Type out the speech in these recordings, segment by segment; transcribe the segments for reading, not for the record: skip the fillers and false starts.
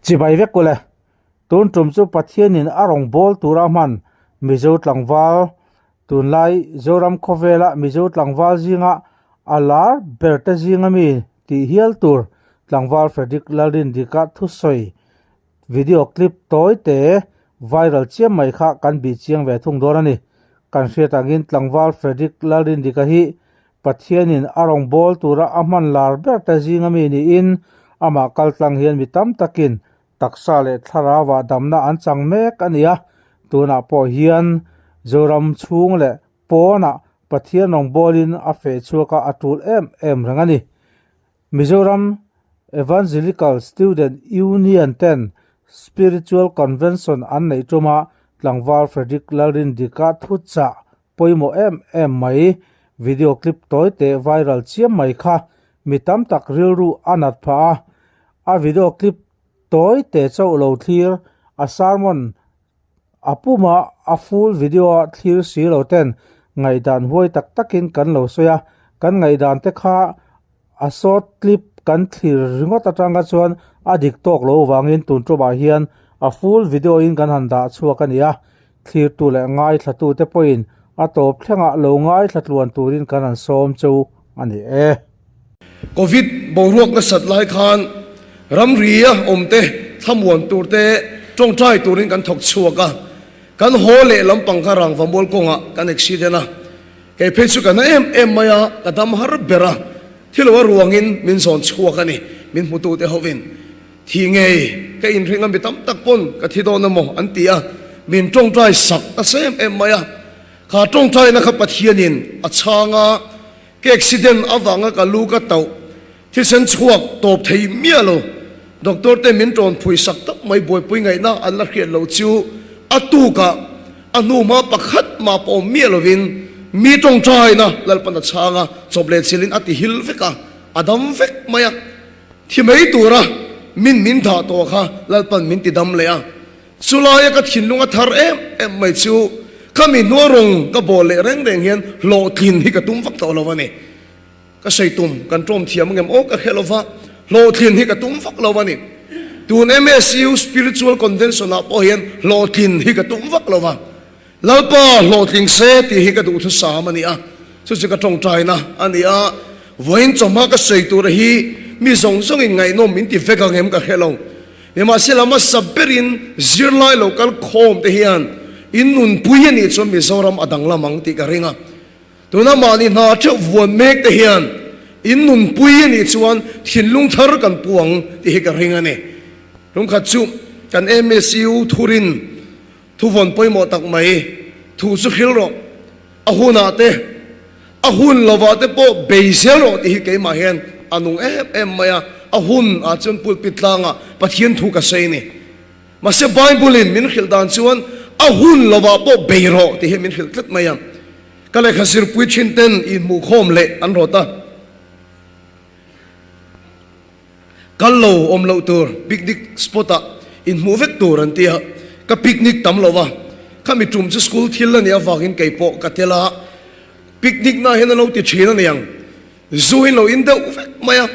Chibai vek ule. Tun tum chu Pathianin a rawn bawl tura hman Mizo tlangval tunlai Zoram khawvela Mizo tlangval zinga a lar ber te zinga mi tih hial tur tlangval Frederick Lalrindika thusawi video clip tawi te viral chiam mai kha kan bih chiang ve thung dawn a ni. Kan hriat angin tlangval Frederick Lalrindika hi Pathianin a rawn bawl tura a hman lar ber te zinga mi niin amah kaltlang hian mi tam takin taksa leh thlarauah damna an chang mek a ni a, tunah pawh hian Zoram chhung leh pawnah Pathian rawn bawlin a feh chhuak a, a tul em em reng a ni. Mizoram Evangelical Student Union ten Spiritual Convention an neih tuma tlangval Frederick Lalrindika thuchah pawimawh em em mai, video clip tawi teh viral chiam mai kha mi tam tak rilru a nat phah a, a video clip tawi teh chauh lo thlir, a sermon a puma a full video a thlir si lo ten ngaihdan huai tak takin kan lo sawi a, kan ngaihdan te kha a short clip kan thlir ringawt atanga chuan a dik tawk lo vangin tun tumah hian a full video in kan han dah chhuak a ni a, thlirtu leh ngaithlatu te pawhin a tawp thlengah lo ngaithla tluan turin kan han sawm chu a ni e. Covid boruak nasat lai khan ramria awmte thlamuan turte tawngtai turin kan thawk chhuak a, kan haw leh lampang kha rangvamual kawngah kan accident a. Kei phei chu ka na em em mai a, ka dam har ber a, thil lo a ruangin min zawn chhuak a ni, min hmutute hovin. Thi ngei ka inring a, mi tam tak pawn ka thi dawn emaw an ti a, min tawngtai sak nasa em em mai a. Kha tawngtaina kha Pathianin a chhang a, ka accident avanga ka lu ka tauh, thisen chhuak tawp thei miah lo. Doctor te min tawn phui sak tak mai buaipui ngaihna an la hriat loh chu a tukah a hnuhma pakhat mah pawh awm miah lovin mi tawngtaina Lalpan a chhang a, chawp leh chilhin a ti hil vek a, a dam vek mai a. Thi mai tura min min dah tawh kha Lalpan min ti dam leh a. Chulaia ka thinlung a thar em em mai chu khami hnua rawng ka bawl leh reng reng hian hlawhtlin hi ka tum vak tawh lo a ni. Ka sawi tum, kan ṭawm thiam angem aw ka hre lova, hlawhtlin hi ka tum vak lo a ni. Tun MSU Spiritual Convention ah pawh hian hlawhtlin hi ka tum vak lova, Lalpa hlawhtling se tih hi ka duhthusam a ni a, chu chu ka ṭawngṭaina a ni a. Vawiin chawhma ka sawi tura hi mi zawng zawngin ngaihnawm min ti vek angem ka hre lo. Nimahsela hmasa berin zirlai lo kal khawm te hian in nunpui a nih chuan Mizoram a danglam ang tih ka ring a. Tuna mahni hna theuh vuan mek te hian in nunpui a nih chuan thinlung thar kan pu ang tih hi ka ring a ni. Hlungkhat chu kan MSU thurin thuvawn pawimawh tak mai thu chu hril rawh, a hunah te, a hun lovah te pawh bei zel rawh tih hi keimah hian a nung em em mai a, a hun ah chuan pulpit tlangah Pathian thu ka sawi a ni. Mahse Bible in min hrilh dan chuan a hun lovah pawh bei rawh tih hi min hrilh tlat mai a. Ka lehkha zirpui thin ten inhmuhkhawm leh an rawt a. Kal lo awm loh tur picnic spot ah inhmuh vek tur an ti a. Ka picnic tam lo va, khami tum chu school thil a nih avangin kei pawh ka tel a. Picnic na hian a lo ti thin a niang. Zu in lo in deuh vek mai a,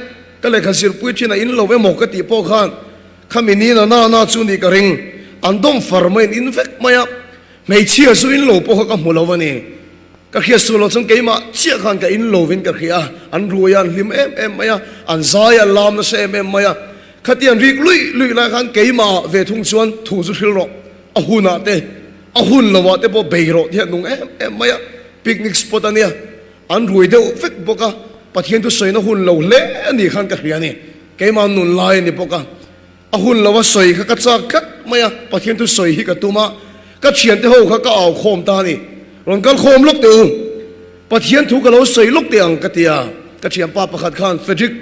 ka lehkha zirpui thin a in lo emaw ka tih pawh khan khami ni na na na chu nih ka ring, an dawm far mai in in vek mai a, hmeichhia zu in lo pawh kha ka hmu lo a ni. Ka hriat suh lo chuan keimah chiah khan ka in lo vin ka hria a, an rui a, an hlim em em mai a, an zai a, an lam nasa em em mai a, khati an rik luih luih lai khan keimah ve thung chuan thu chu hril rawh, a hunah te, a hun lovah te pawh bei rawh tih a nung em em mai a, picnic spot a nia. An rui deuh vek bawk a, Pathian chu sawina hun lo hle a nih khan ka hria a ni. Keimah nun lai a ni bawk a, a hun lo a sawi kha ka chak tlat mai a, Pathian chu sawi hi ka tum a, ka thiante ho kha ka au khawm ta a ni. Rawn kal khawm lawk teh u, Pathian thu ka lo sawi lawk teh ang ka ti a, ka thianpa pakhat khan Frederick,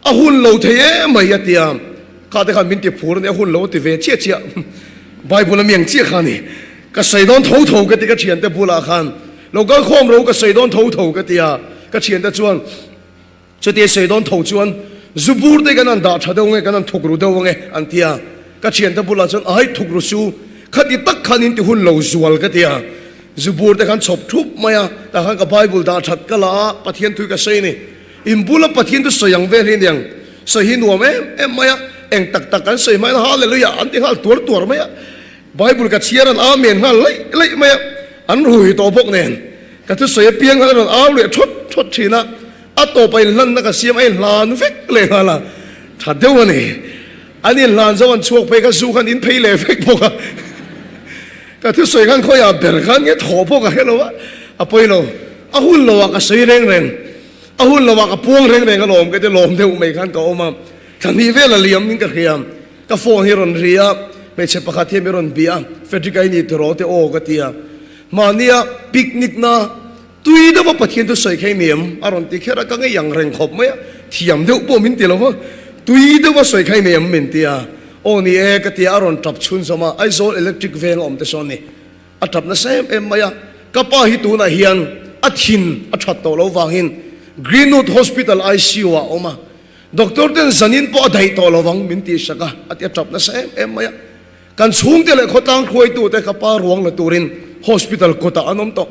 a hun lo thei em mai a ti a, kha te khan min ti phur a ni, a hun lo a ti ve chiah chiah, Bible a miang chiah kha a ni, ka sawi dawn tho tho ka ti ka thiante bulah khan, lo kal khawm ro ka sawi dawn tho tho ka ti a, ka thiante chuan chutia sawi dawn tho chuan zu bur te kan han dah tha deuh nge kan han thuk ru deuh ange an ti a, ka thiante bulah chuan ai thuk ru su, khati tak khan in ti hun lo zual ka ti a, zu bur te khan chhawp thup mai a, tah khan ka Bible dah that ka la a, Pathian thui ka sawi a ni. In bula Pathian chu sawi ang vel hi aniang, sawi hi nuam em em mai a. Eng tak tak kan sawi hmain Hallelujah an ti nghal tuar tuar mai a. Bible ka chhiar an Amen nghal laih laih mai a. An rui tawh bawk nen ka thusawi apiang khan an rawn au leh thawt thawt thin a. A tawp a inhlanna ka siam a inhlan vek leh nghal a. Tha deuh a ni. An inhlan zo an chhuak phei kha zu khan in phei leh vek bawk a. Ka thusawi khan khawiah ber khan nge thaw pawh ka hre lo a, a pawi lo. A hun lo ah ka sawi reng reng, a hun lo ah ka puang reng reng alawm ka ti lawm deuh mai khan ka awm a. Thla hnih vel a liam in ka hria, ka phone hi rawn ri a, hmeichhe pakhat hian min rawn bia a, Frederick a i ni tiraw te aw ka ti a. Mahnia picnic na Tui deuh a Pathian chu sawi kha i niam a rawn ti kher a, ka ngei ang reng khawp mai a, thiam deuh pawh min ti lo va, tui deuh a sawi kha i niam min ti a, aw ni e ka ti a, a rawn tap chhun zawm a, Aizawl electric veng a awm te sawn ni, a tap nasa em em mai a, ka pa hi tunah hian a thin a that tawh lo vangin Greenwood Hospital ICU ah a awm a, doctor ten zanin pawh a daih tawh lo vang min tih sak a, a ti a tap nasa em em mai a, kan chhungte leh khawtlang hruaitute ka pa ruang la turin hospital kawtah an awm tawh.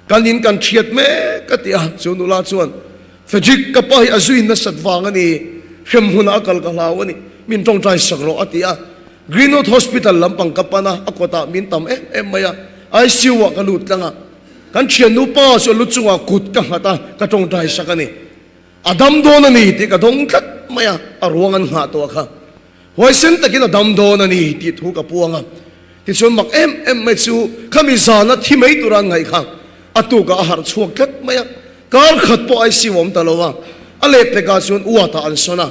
Kan in kan thiat mek a ti a, chu nula chuan, Frederick, ka pa hi a zuin nasat vang a ni, hrem hunah a kal ka hlau a ni, min tawngtai sak rawh a ti a. Greenwood Hospital lampang ka pan a, a kawtah min tam em em mai a, ICU ah ka lut tlang a, kan thiannu pa chu a lu chungah kut ka nghat a, ka tawngtai sak a ni. A dam dawn a ni tih ka dawng tlat mai a, a ruang an nghah tawh kha. Huaisen takin a dam dawn a ni tih thu ka puang a. Tichuan mak em em mai chu khami zana thi mai tura an ngaih kha a tukah a harh chhuak tlat mai a. Kar khat pawh ICU awm ta lo a, a lehpekah chuan ward-ah an sawn a.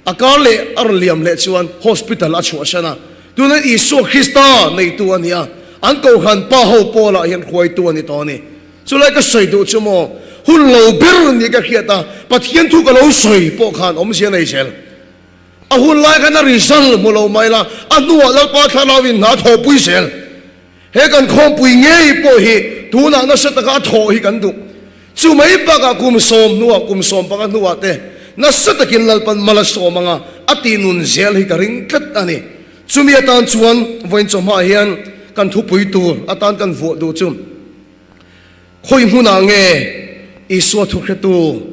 A kar leh a rawn liam leh chuan hospital a chhuahsan a. Tunah Isua Krista neitu a ni a, an kohhran pa ho pawlah hian hruaitu a ni tawh a ni. Chulai ka sawi duh chu maw, hun lo ber ni ka hriat a, Pathian thu ka lo sawi pawh khan awmzia nei zel. A hun lai khan a result hmu lo mai la, a hnuah Lalpa Thlarau in hna thawhpui zel. He kan khawmpui ngei pawh hi tunah nasa taka a thawh hi kan duh. Chu mai bakah kum sawm hnuah, kum sawm panga hnuah te nasa takin Lalpan mal a sawm anga a tih nun zel hi ka ring tlat a ni. Chumi atan chuan vawiin chawhma hian kan thupui tur atan kan vuah duh chu Khawi hmunah nge Isua thuhretu,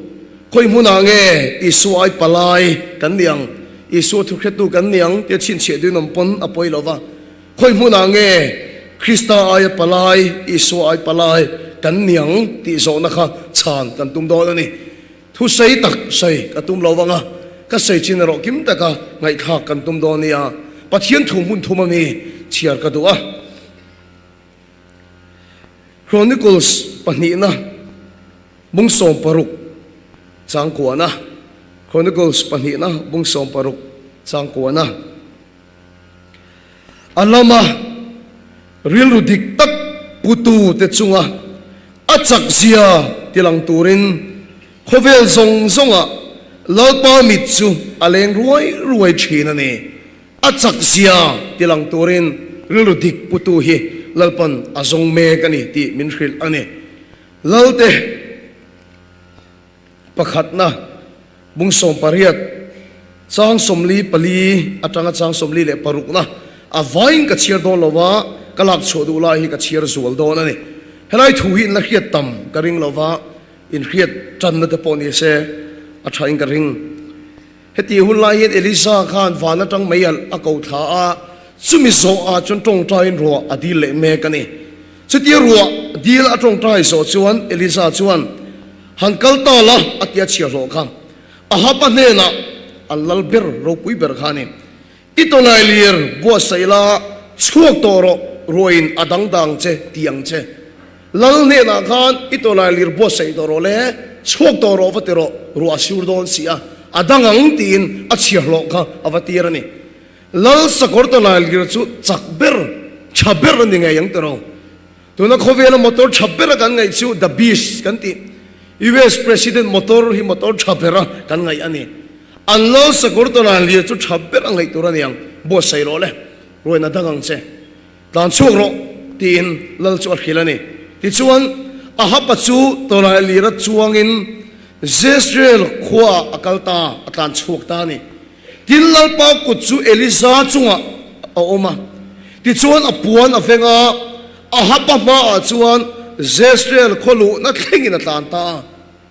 khawi hmunah nge Isua ai palai kan ni ang, Isua thuhretu kan ni ang tia chhinchhiah duin awm pawn a pawi lo va. Khawi hmunah nge Krista aia palai, Isua ai palai kan ni ang tih zawhna kha chhan kan tum dawn a ni. Thusei tak sawi ka tum lo vang a, ka sawi chin erawh kim taka ngaihthlak kan tum dawn nia. Pathian thu hmun thum ami chhiar ka duh a. Chronicles pahnihna bung 16 changkuana Chronicles pahnihna bung 16 changkuana A lama rilru dik tak putu te chunga a chak zia tilang turin khawvel zawng zawngah Lalpa mit chu a leng ruai ruai thin a ni. A chak zia tilang turin rilru dik putu hi Lalpan a zawng mek a ni tih min hrilh a ni. Lalte pakhatna bung 18 chang 44 atanga chang 46na a vaiin ka chhiar dawn lo va, ka lak chhuah duh lai hi ka chhiar zual dawn a ni. Helai thu hi in la hriat tam ka ring lo va, in hriat tanna te pawh ni se a thain ka ring. Heti hun lai hian Elisa khan van atang mei alh a ko thla a, chumi zawh ah chuan tawngtaiin ruah a dil leh mek a ni. Chutia ruah dil a tawngtai zawh chuan Elisa chuan, Han kal ta la, a tia chhiar hlawh kha. Ahab-a hnenah an lal ber ropui ber kha a ni. I tawlai lir buatsaih la, chhuak tawh rawh, ruahin a dang dang che ti ang che. Lal hnenah khan i tawlai lir buatsaih tawh rawh le, chhuak tawh rawh va ti rawh, ruah a sur dawn si a, a dang ang tiin a chhiahhlawh kha a va tir a ni. Lal sakawr tawlai lir chu chak ber, tha ber a ni ngei ang tiraw. Tuna khawvela motor tha bera kan ngaih chu The Beast kan tih. US President motor hi motor tha bera kan ngaih a ni. An lal sakawr tawlai lir chu tha ber a ngaih tur a ni ang. Buatsaih rawh le, ruaina dang ang che. Tlan chhuak rawh, tiin lal chu a hrilh a ni. Tichuan, Ahaba chu tawlai lira chuangin Jezreel khuaah a kal ta, a tlan chhuak ta a ni. Tin, Lalpa kut chu Elisa chungah a awm a. Tichuan, a puan a veng a, Ahaba hmaah chuan Jezreel khaw luhna thlengin a tlan ta a.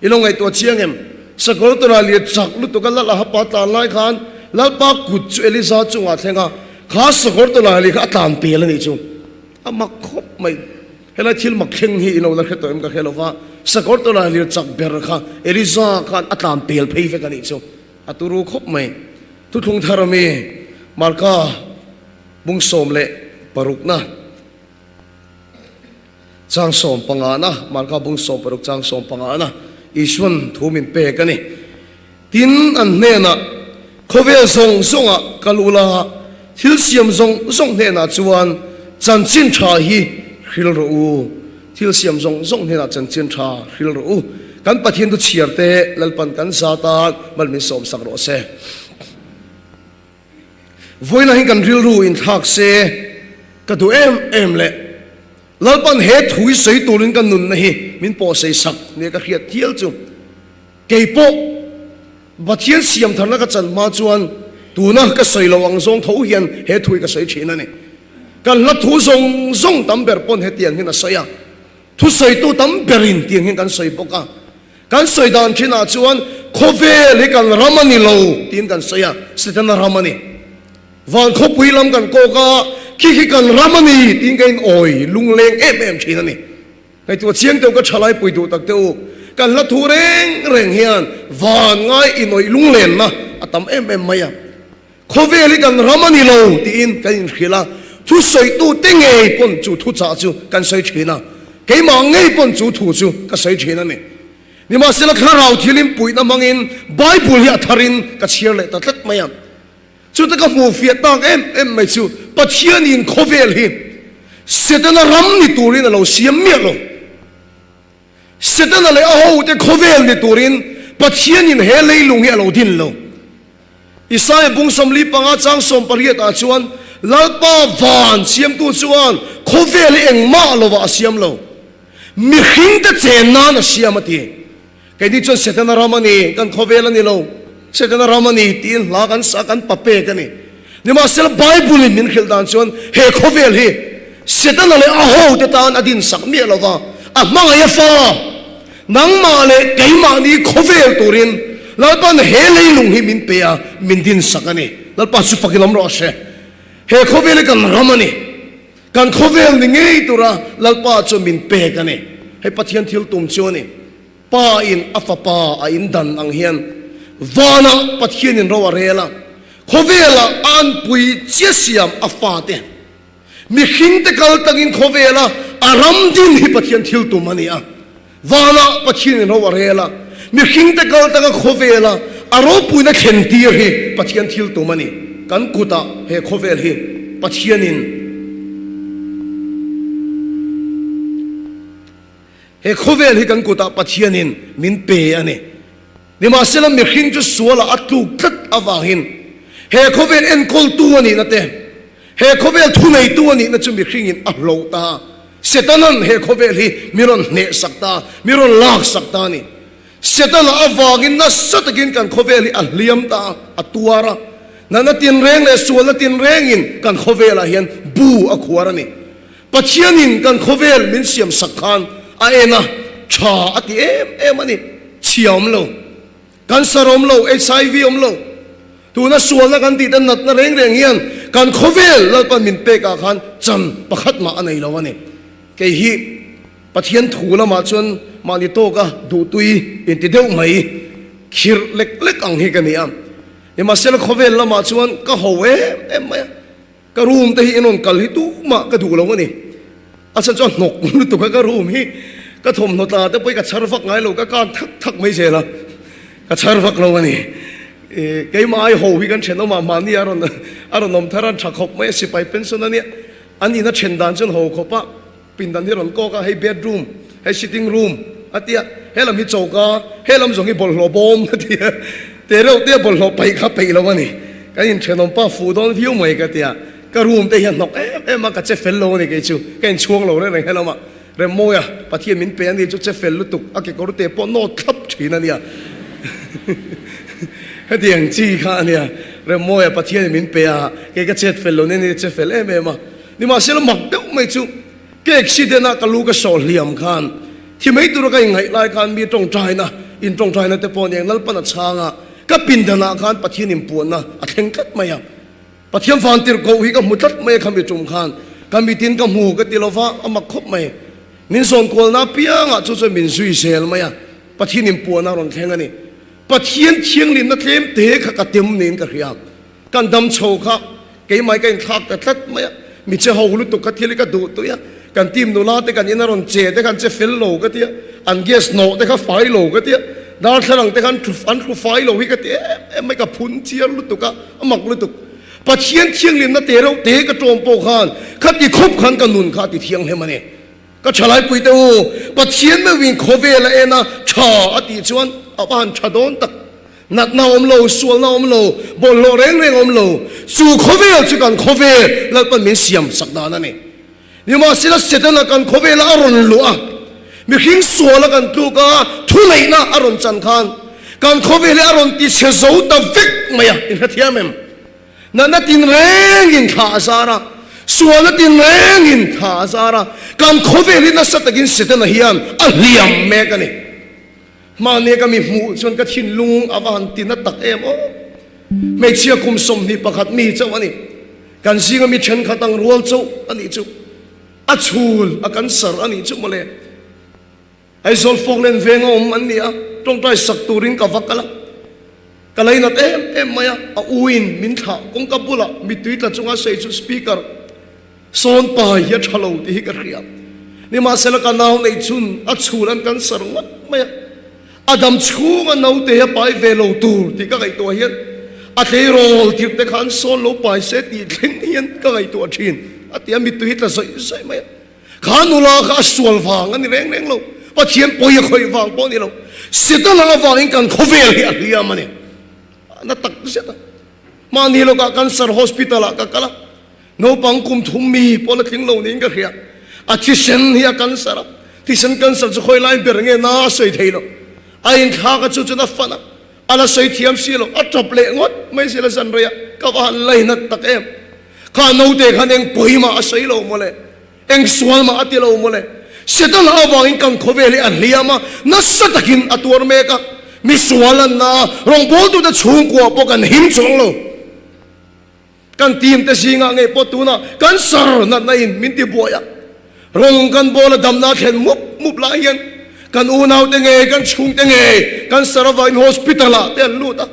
I lo ngaihtuah chiang em? Sakawr tawlai lir chak lutuk a lal Ahaba tlan lai khan Lalpa kut chu Elisa chungah a thleng a, kha sakawr tawlaili kha a tlan pel a nih chu. A mak khawp mai. Helai thil mak thleng hi i lo la hre tawh em ka hre lo va, sakawr tawlailir chak ber kha Elisa khan a tlan pel phei vek a nih chu. A turu khawp mai. Thuthlung thar ami Marka bung 16na chang 15na, Marka bung 16 chang 15na Isuan thu min pek a ni. Tin, an hnenah, Khawvel zawng zawngah kal ula, thil siam zawng zawng hnenah chuan chanchin tha hi hril rawh u. Thil siam zawng zawng hnenah chanchin tha hril rawh u. Kan Pathian thu chhiar te Lalpan kan za tan mal min sawmsak rawh se. Vawiinah hian kan rilru inthlak se ka duh em em le. Lalpan he thu hi sawi turin ka nunna hi min pawhsei sak nia ka hriat thial chu. Kei pawh Pathian siam tharna ka chan hma chuan tuna ka sawi lo ang zawng tho hian he thu hi ka sawi thin a ni. Kan hla thu zawng zawng tam ber pawn hetiang hian a sawi a, thusawitu tam berin tiang hian kan sawi bawk a. Kan sawi dan thinah chuan khawvel hi kan ram a ni lo tiin kan sawi a, Setana ram a ni. Van khawpui lam kan kawk a, khi khi kan ram a ni tiin ka inawi lungleng em em thin a ni. Ngaihtuah chiang teuh ka thalai pui duh tak teh u, kan hla thu reng reng hian van ngai inawih lunglenna a tam em em mai a. Khawvel hi kan ram a ni lo tiin kan inhrilh a, thusawitu te ngei pawn chu thuchah chu kan sawi thin a, keimah ngei pawn chu thu chu ka sawi thin a ni. Nimahsela thlarau thilin puihna hmangin Bible hi a tharin ka chhiar leh ta tlat mai a. Chuta ka hmuh fiah tak em em mai chu Pathianin khawvel hi Setana ram ni turin a lo siam miah lo. Setana leh a hote khawvel ni turin Pathianin he leilung hi a lo din lo. Isaia bung 45 chang 18 ah chuan Lalpa van siamtu chuan khawvel hi engmah lovah a siam lo. Mihringte chen nan a siam a ti. Keini chuan Setana ram a ni, kan khawvel a ni lo, Setana ram a ni tiin hla kan sa, kan pa pek a ni. Nimahsela Bible in min hrilh dan chuan he khawvel hi Setana leh a hote tan a dinsak miah lo va, a hmangaih a fa, nangmah leh keimahni khawvel turin Lalpa'n he leilung hi min pe a, min dinsak a ni. Lalpa chu fakin awm rawh se. He khawvel hi kan ram a ni. Kan khawvel ni ngei tura Lalpa chu min pek a ni. Hei Pathian thil tum chu a ni. Pa in a fapa a in dan ang hian vanah Pathian in ro a rel a, khawvelah a anpui chia siam a fate mihringte kal tangin khawvela a ram din hi Pathian thil tum a ni a. Vanah Pathian in ro a rel a, mihringte kal tanga khawvela a ropuina thlen tir hi Pathian thil tum a ni. Kan kutah he khawvel hi Pathian in He khawvel hi kan kutah Pathianin min pe a ni. Nimahsela mihring chu sualah a tluk tlat avangin he khawvel enkawltu a nihna te, he khawvel thuneitu a nihna chu mihringin a hloh ta a. Setanan he khawvel hi mi rawn hnehsak ta, mi rawn laksak ta a ni. Setana avangin nasa takin kan khawvel hi a hliam ta a, a tuar a. Natna tinreng leh sualna tinrengin kan khawvelah hian bu a khuar a ni. Pathianin kan khawvel min siam sak khan a en a, tha a ti em em a ni. Chhia awm lo, cancer awm lo, HIV awm lo. Tuna sualna kan tih te natna reng reng hian kan khawvel Lalpan min pek ah khan chan pakhat mah a nei lo a ni. Kei hi Pathian thu lamah chuan mahni tawka duhtui inti deuh mai khirh lek lek ang hi ka ni a. Nimahsela khawvel lamah chuan ka ho em em mai a. Ka room te hi en rawn kal hi tumah ka duh lo a ni. A chhan chuan hnawk lutuk a ka room hi ka thawmhnaw tla te pawh hi ka chhar vak ngai lo, ka kang thak thak mai zel a, ka chhar vak lo a ni. Keimah ai ho hi kan thenawm ah mahni a rawn a rawn awm thar a, an tha khawp mai a, sipai pension a nia, an ina then dan chuan ho khawp a, pindan hi rawn kawk a, hei bedroom, hei sitting room a tia, he lam hi choka, he lam zawng hi bawlhhlawh bawm a tia, te reuh te a bawlhhlawh paih kha peih lo a ni. Kan inthenawm pa fuh dawn viau mai ka tia, ka room te hian hnawk em em a, ka che fel lo a ni kei chu, ka inchhuang lo reng reng he lamah Remmawi a, Pathian min pe a ni chu che fel lutuk, a kekawr te pawh nawt thlap thin a nia, hetiang chi kha a nia, Remmawi a Pathian in min pe a, kei ka chet fel lo nen a ni che fel em em a. Nimahsela mak deuh mai chu ka accident a ka lu ka sawh hliam khan thi mai tura ka inngaih lai khan mi tawngtaina, in tawngtaina te pawh nia Lalpan a chhang a. Ka pindanah khan Pathian inpuanna a thleng tlat mai a. Pathian vantirhkoh hi ka hmu tlat mai a khami tum khan. Ka mitin ka hmu ka ti lo va, a mak khawp mai. Min zawn kualna apiangah chu chuan min zui zel mai a. Pathian inpuanna a rawn thleng a ni. Pathian thianghlimna tlem te kha ka tem niin ka hria. Kan dam chho kha keimah hi ka inthlak ta tlat mai a, mi che ho lutuk kha thil hi ka duh tui a, kan team nula te kan in a rawn che te kha an che fel lo ka ti a, an gas hnawh te kha fai lo ka ti a, darthlalang te kha an an thu fai lo hi ka ti em em mai, ka phun chiar lutuk a, a mak lutuk. Pathian thianghlimna te reuh te ka tawm pawh khan khati khawp khan ka nun kha a ti thianghlem a ni. Ka thalaipui te u, Pathian meuhin khawvel a en a, tha a tih chuan a va han tha dawn tak. Natna awm lo, sualna awm lo, bawlhhlawh reng reng awm lo, chu khawvel chu kan khawvel Lalpan min siam sak dan a ni. Nimahsela Setana kan khawvela a rawn luh a, mihring suala kan tluk a, thuneihna a rawn chan khan kan khawvel hi a rawn ti chhe zo ta vek mai a, in hrethiam em? Natna tinrengin thla a zar a, sualna tinrengin thla a zar a, kan khawvel hi nasa takin Setana hian a hliam mek a ni. Hmahni ka mi hmuh chuan ka thinlung a va han ti na tak em aw. Hmeichhia kum 21 mi chauh a ni. Kan zinga mi thenkhat ang rual chauh a nih chu. A chhul a kan sar a nih chu mawle. Aizawl Falkland venga awm an ni a, tawngtai sak turin ka va kal a. Ka lainat em em mai a, a uin min thlah kawngka bulah mittui tla chunga sawi chu speaker sawn pai hi a tha lo tih hi ka hria. Nimahsela ka nau neih chhun a chhul an kan sar ngawt mai a, a dam chhunga naute hi a pai ve lo tur tih ka ngaihtuah hian a tleirawl tirh te khan sawn lo pai se tih thleng hian ka ngaihtuah thin a ti a, mittui hi tla zawih zawih mai a. Kha nula kha a sual vang a ni reng reng lo, Pathian pawi a khawih vang pawh a ni lo, Setana avangin kan khawvel hi a hliam a ni. A na tak zet a. Mahni lawkah Cancer Hospital ah ka kal a, naupang kum thum mi pawh la tling lo niin ka hria. A thisen hi a cancer a, thisen cancer chu khawi lai ber nge na a sawi thei lo. A inthlak a chu chuan a fan a, a la sawi thiam si lo, a tap leh ngawt mai zel a zan rei a, ka va han lainat tak em. Kha naute khan eng pawimah a sawi lo mawle, eng sual mah a ti lo mawle. Setana avangin kan khawvel hi a hliam a, nasa takin a tuar mek a. Mi sual an na a, rawngbawltute chhungkua pawh kan him chuang lo. Kan team te zingah ngei pawh tunah cancer natna in min ti buai a, rawng kan bawl a damna a thlen mup mup lai hian kan unaute ngei, kan chhungte ngei cancer avangin hospital ah te an lut a.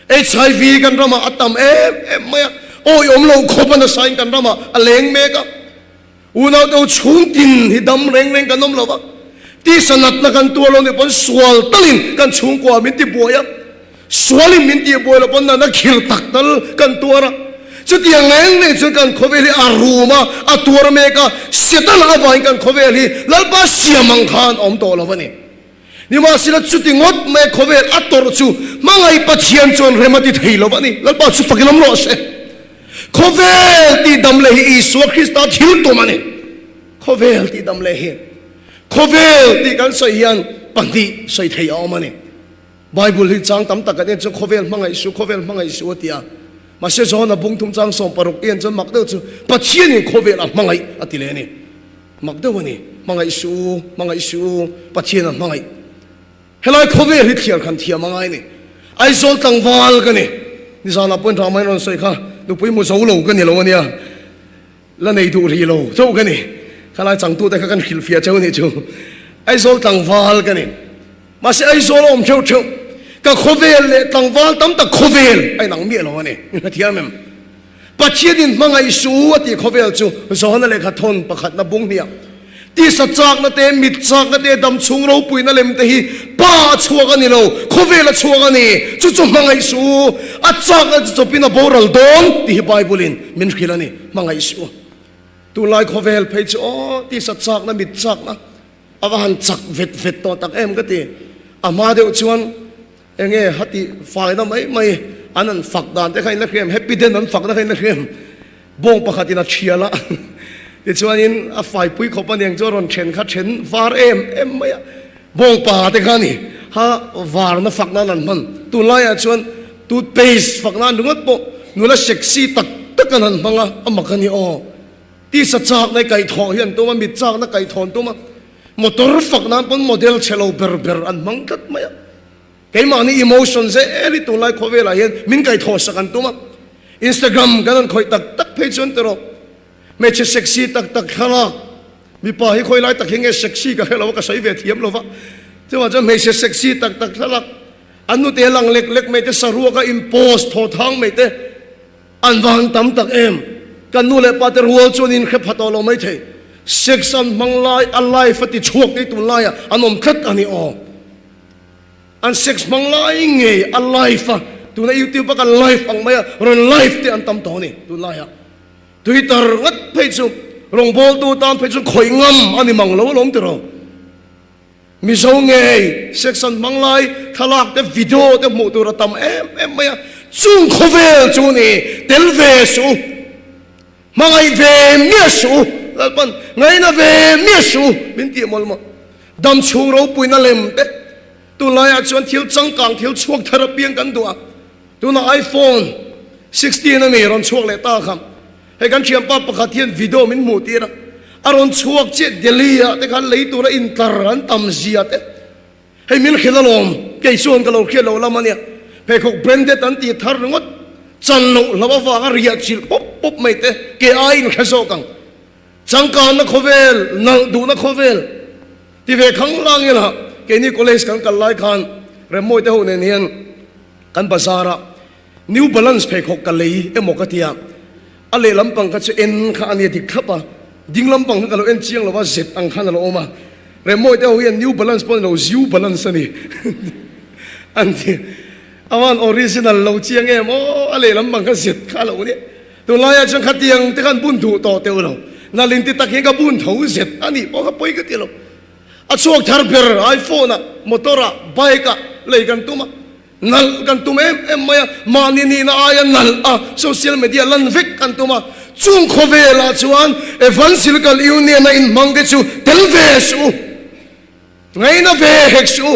HIV kan ramah a tam em em mai a, awiawm lo khawp a nasain kan ramah a leng mek a. Unaute ho chhung tin hi dam reng reng kan awm lo va, tisa natna kan tuar lo nih pawn sual talin kan chhungkua min ti buai a, sualin min tih buai loh pawn natna khir tak tal kan tuar a. Chutiang reng reng chuan kan khawvel hi a rum a, a tuar mek a, Setana avangin kan khawvel hi Lalpa siam ang khan a awm tawh lo a ni. Nimahsela chuti ngawt mai khawvel a tawrh chu hmangaih Pathian chuan rem a ti thei lo a ni. Lalpa chu fakin awm rawh se. Khawvel tih dam leh hi Isua Krista thil tum a ni. Khawvel tih dam leh hi khawvel tih kan sawi hian pahnih sawi thei a awm a ni. Bible hi chang tam tak kan en chuan khawvel hmangaih suh, khawvel hmangaih suh a ti a. Mahse Johana bung thum chang 16 i en chuan mak deuh chu Pathianin khawvel a hmangaih a ti leh a ni. Mak deuh a ni. Hmangaih suh u, hmangaih suh u, Pathian a hmangaih. Helai khawvel hi thliar khan thiam a ngai ni. Aizawl tlangval ka ni. Nizanah pawhin Ramain rawn sawi kha, nupui mu zo lo ka ni lo a nia. La nei duh rih lo chauh ka ni. Khalai changtute kha kan hrilhfiah cheu a nih chu. Aizawl tlangval ka ni. Mahse Aizawl a awm theuh theuh. Ka khawvel leh tlangval tam tak khawvel a inang miah lo a ni. Hrethiam em? Pathianin hmangaih su a tih khawvel chu Johana lehkha thawn pakhatna bung hniah tisa chakna te, mit chakna te, dam chhung ropuina lem te hi Pa a chhuak a ni lo, khawvel a chhuak a ni. Chu chu hmangaih su, a chakna chu chawpin a boral dawn tih hi Bible-in min hrilh a ni. Hmangaih su. Tunlai khawvel phei chu aw, tisa chakna, mit chakna a va han chak vet vet tawh tak em ka ti. A hma deuh chuan Enge hati faina mai mai an an fak dan te kha in la hriam, happy den an fakna kha in la hriam. Bawng pakhat in a thial a, tichuanin a faipui khawp a niang chu a rawn then kha then var em em mai a, bawng pa te kha a ni ha varna fak nan an hman. Tunlaiah chuan toothpaste fak nan ringawt pawh nula sexy tak tak an han hmang a, a mak a ni aw. Tisa chakna i kaihthawh hi an tum a, mit chakna kaihthawh an tum a, motor fak nan pawn model chhe lo ber ber an hmang tlat mai a. Keimahni emotion zel hi tunlai khawvelah hian min kaihthawhsak an tum a. Instagram kan han khawih tak tak phei chuan tiraw hmeichhe sexy tak tak thlalak mipa hi khawi lai tak hi nge sexy ka hre lo a ka sawi ve thiam lo va. Chuvang chuan hmeichhe sexy tak tak thlalak an nute lang lek lek mai te saruaka in post thaw thang mai te An va han tam tak em! Kan nu leh pa te rual chuan in hre pha tawh lo mai thei. Sex an hmang lai a life a ti chhuak te tun laiah an awm tlat a ni aw. An sex hmang lai ngei a life a tuna youtube a kan life ang mai a rawn life te an tam tawh a ni tun laiah. Twitter ngat phei chu rawngbawltu tan phei chu khawih ngam a ni mang lo alawm tiraw. Mizo ngei section hmang lai thlalak te video te hmuh tur a tam em em mai a, chung khawvel chu ni tel ve suh u, hmangaih ve miah suh u, Lalpan ngaina ve miah suh u min tih mawlh mawlh. Dam chhung ropuina lem te tunlaiah chuan thil changkang thil chhuak thar apiang kan duh a, tunah iPhone 16 a mi rawn chhuak leh ta kha. Hei kan thianpa pakhat hian video min hmuh tir a, a rawn chhuak chiah Delhi ah te khan lei tura intlar an tam zia te. Hei min hrilh alawm, kei chuan ka lo hriat loh lam a nia. Pheikhawk branded an tih thar ringawt, chan loh hlauh avanga riah chilh pawp pawp mai te ke aiin hre zawk ang. Changkanna khawvel, nalh duhna khawvel ti ve khang lang ila keini college kan kal lai khan Remmawi te ho nen hian kan bazar ah New Balance pheikhawk ka lei emaw ka tia, a leh lampang kha chu en kha a nia dik thlap a, ding lampang kha ka lo en chiang lo va, zet ang khan a lo awm a, Remmawi te ho hian New Balance pawh a ni lo, Ziu Balance a ni an ti, a van original lo chiang em aw, a leh lampang kha zet kha a lo nia, tunlaiah chuan khatiang te khan bun duh tawh teuh lo, nalh inti tak hian ka bun tho zet a nih pawh kha pawi ka ti lo, a chhuak thar ber iPhone ah, motor ah, bike ah lei kan tum a. Nalh kan tum em em mai a, mahni nihna aia nalh a social media lan vek kan tum a, chung khawvelah chuan Evangelical Union a inhmang te chu tel ve suh u, ngaina ve hek suh u,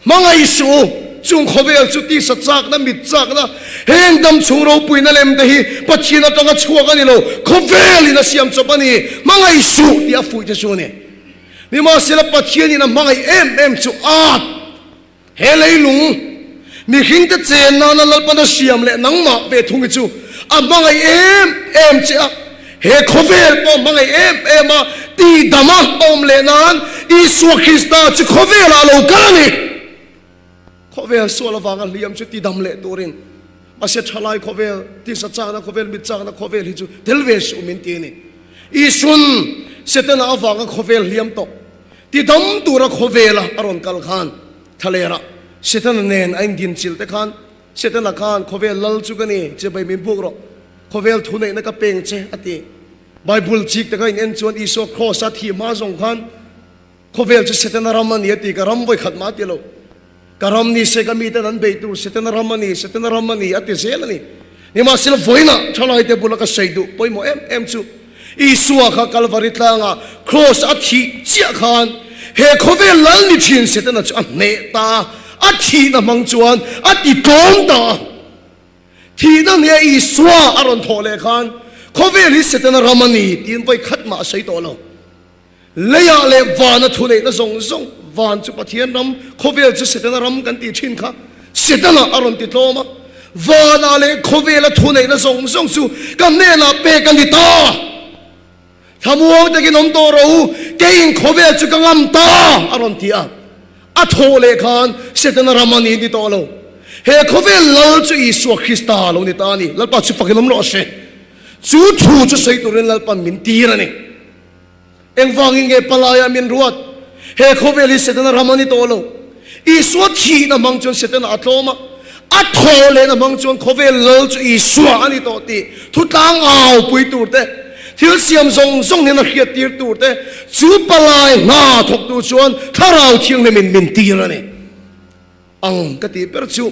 hmangaih suh u, chung khawvel chu tisa chakna, mit chakna, heng dam chhung ropuina lem te hi Pathian atanga chhuak a ni lo, khawvelin a siam chawp a ni, hmangaih suh tih a fuih te chu a ni. Nimahsela Pathianin a hmangaih em em chu at. He leilung, mihringte chen nana Lalpana hriam leh nangmah ve thung hi chu a hmangaih em em che a, he khawvel pawh hmangaih em em a, tihdama a awm leh nan Isua Krista chu khawvelah a lo kal a ni. Khawvel sual avanga hliam chu tidam leh turin, mahse thalai khawvel, tisa chakna khawvel, mit chakna khawvel hi chu tel ve suh min ti a ni. Isuan Setana avanga khawvel hliam tawh. Tidam tura khawvela a rawn kal khan Thalerah Setana nen a indinchilh te khan Setana khan khawvel lal chu ka ni, chibai min buk rawh, khawvel thuneihna ka peng che a ti. Bible chik taka in en chuan Isua Kraws a thih hma zawng khan khawvel chu Setana ram a ni a ti, ka ram vawikhat mah a ti lo. Ka ram ni se ka miten an bei tur Setana ram a ni, Setana ram a ni a ti zel a ni. Nimahsela vawiinah thalaite bula ka sawi duh pawimawh em em chu Isua kha Kalvari tlangah Kraws a thih chiah khan he khawvel lal ni thin Setana chu a hneh ta a, thihna hmang chuan a ti tlawm ta a. Thihna nia Isua a rawn thawh leh khan khawvel hi Setana ram a ni tiin vawikhat mah a sawi tawh lo. Leiah leh vana thuneihna zawng zawng, van chu Pathian ram, khawvel chu Setana ram kan tih thin kha, Setana a rawn ti tlawm a, vanah leh khawvela thuneihna zawng zawng chu ka hnenah pek a ni ta. Thlamuang takin awm tawh rawh u, keiin khawvel chu ka ngam ta, a rawn ti a. A thawh leh khan Setana ram a ni ni tawh lo. He khawvel lal chu Isua Krista lo ni ta a ni. Lalpa chu fakin awm rawh se. Chu thu chu sawi turin Lalpan min tir a ni. Engvangin nge palaiah min ruat? He khawvel hi Setana ram a ni tawh lo. Isua thihna hmang chuan Setana a tlawm a, a thaw lehna hmang chuan khawvel lal chu Isua a ni tawh tih thutlang aupui tur te, thil siam zawng zawng nen a hriat tir tur te, chu palai hna thawktu chuan Thlarau Thianghlimin min tir a ni ang ka tih ber chu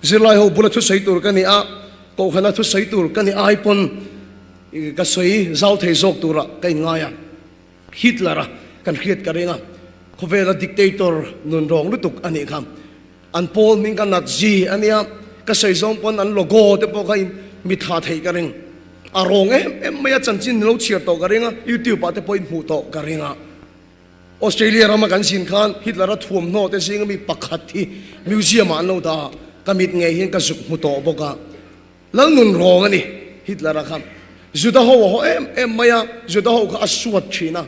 zirlai ho bula thusawi tur ka ni a, kohhana thusawi tur ka ni ai pawn Ka sawi zau thei zawk turah ka inngai a, Hitler-a kan hriat ka ring a, khawvela dictator nun rawng lutuk a nih kha. An pawl hming kha Nazi a nia, ka sawi zawng pawn an logo te pawh kha mi tha theih ka ring. A rawng em em mai a, chanchin lo chhiar tawh ka ring a, YouTube ah te pawh in hmuh tawh ka ring a. Australia rama kan zin khan Hitler-a thuamhnaw te zinga mi pakhat hi museum ah an lo dah a, ka mit ngei hian ka zuk hmu tawh bawk a. Lalnun rawng a ni Hitler-a kha. Juda ho a haw em em mai a, Juda ho kha a suat thin a.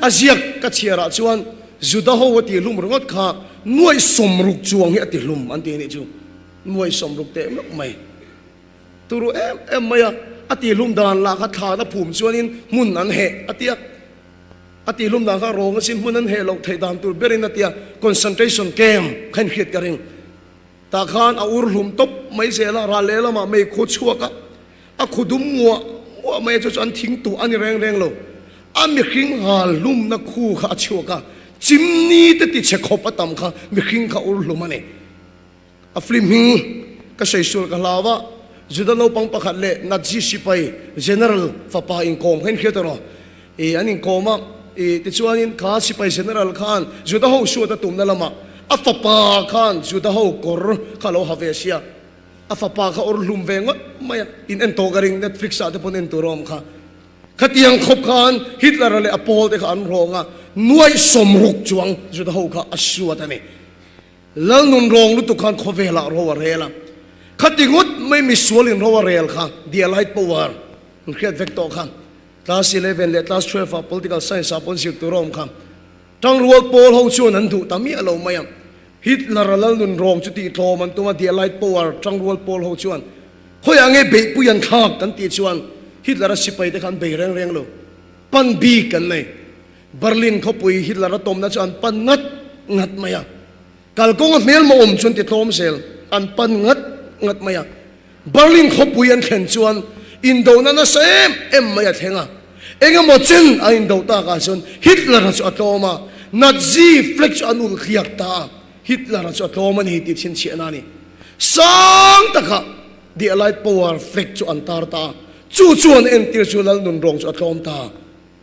A ziak ka chhiarah chuan Juda ho a tihlum ringawt kha nuaih sawmruk chuang hi a tihlum an ti a nih chu. Nuaih sawmruk teh meuh mai. Turu em em mai a, a tihlum dan lah kha thlan a phum chuanin hmun an heh a tia. A tihlum dan kha rawng asin hmun an heh loh theih dan tur berin a tia. Concentration camp kha inhriat ka ring. Tah khan a ur hlum tawp mai zel a, ral lehlamah mei khu chhuak a, a khu dum nguah nguah mai a, chu chu an thing tuah a ni reng reng lo. A mihring hal hlumna khu kha a chhuak a, chimni te tichhe khawp a tam kha mihring kha ur hlum a ni. A film hming ka sawi sual ka hlau a, Juda naupang pakhat leh Nazi sipai General fapa inkawm kha inhriat erawh i an inkawm a, i tichuanin kha sipai General khan Juda ho suat a tumna lamah a fapa khan Juda ho kawr kha a lo ha ve sia, a fapa kha awr hlum ve ngawt mai a, in en tawh ka ring Netflix ah te pawn en tur a awm kha. Khatiang khawp khan Hitler-a leh a pawl te kha an rawng a, nuaih 60 chuang Juda ho kha a suat a ni. Lalnun rawng lutuk khan khawvelah ro a rel a, khati ngawt mai misualin ro a rel kha the allied power an hriat vek tawh kha. Class 11 leh class 12 ah political science ah pawn zir tur a awm kha. Tangrual pawl ho chuan an duh ta miah lo mai a, Hitler a lalnun rawng chu tih tlawm an tum a, the allied power tangrual pawl ho chuan khawiah nge beihpui an thlak kan tih chuan Hitler a sipai te kha an bei reng reng lo, pan bik an nei. Berlin khawpui Hitler a tawmna chu an pan ngat ngat mai a, kalkawnga hmelma awm chu an ti tlawm zel, an pan ngat ngat mai a. Berlin khawpui an thlen chuan indona nasa em em mai a thleng a, engemaw chen a indo takah chuan Hitler-a chu a tlawm a, Nazi flag chu an ulh thliak ta a, Hitler-a chu a tlawm a ni tih chhinchhiahna a ni. Sang takah The Allied Power flag chu an tar ta a, chu chuan entir chu Lalnunrawng chu a tlawm ta.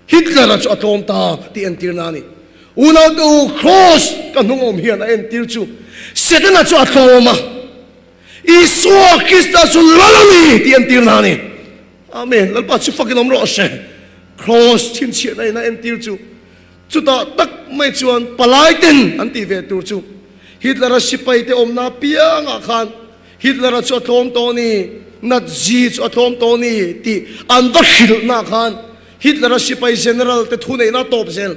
Hitler-a chu a tlawm ta tih entirna a ni. Unaute u, Kraws ka hnung awm hian a entir chu Setana chu a tlawm a, Isua Krista chu lal a ni tih entirna a ni. Amen. Lalpa chu fakin awm rawh se. Kraws chhinchhiahna in a entir chu chutah tak mai chuan palaiten an tih ve tur chu Hitler-a sipaite awmna apiangah khan Hitler-a chu a tlawm tawh a ni, Nazi chu a tlawm tawh a ni tih an va hrilhna khan Hitler-a sipai general te thuneihna a tawp zel.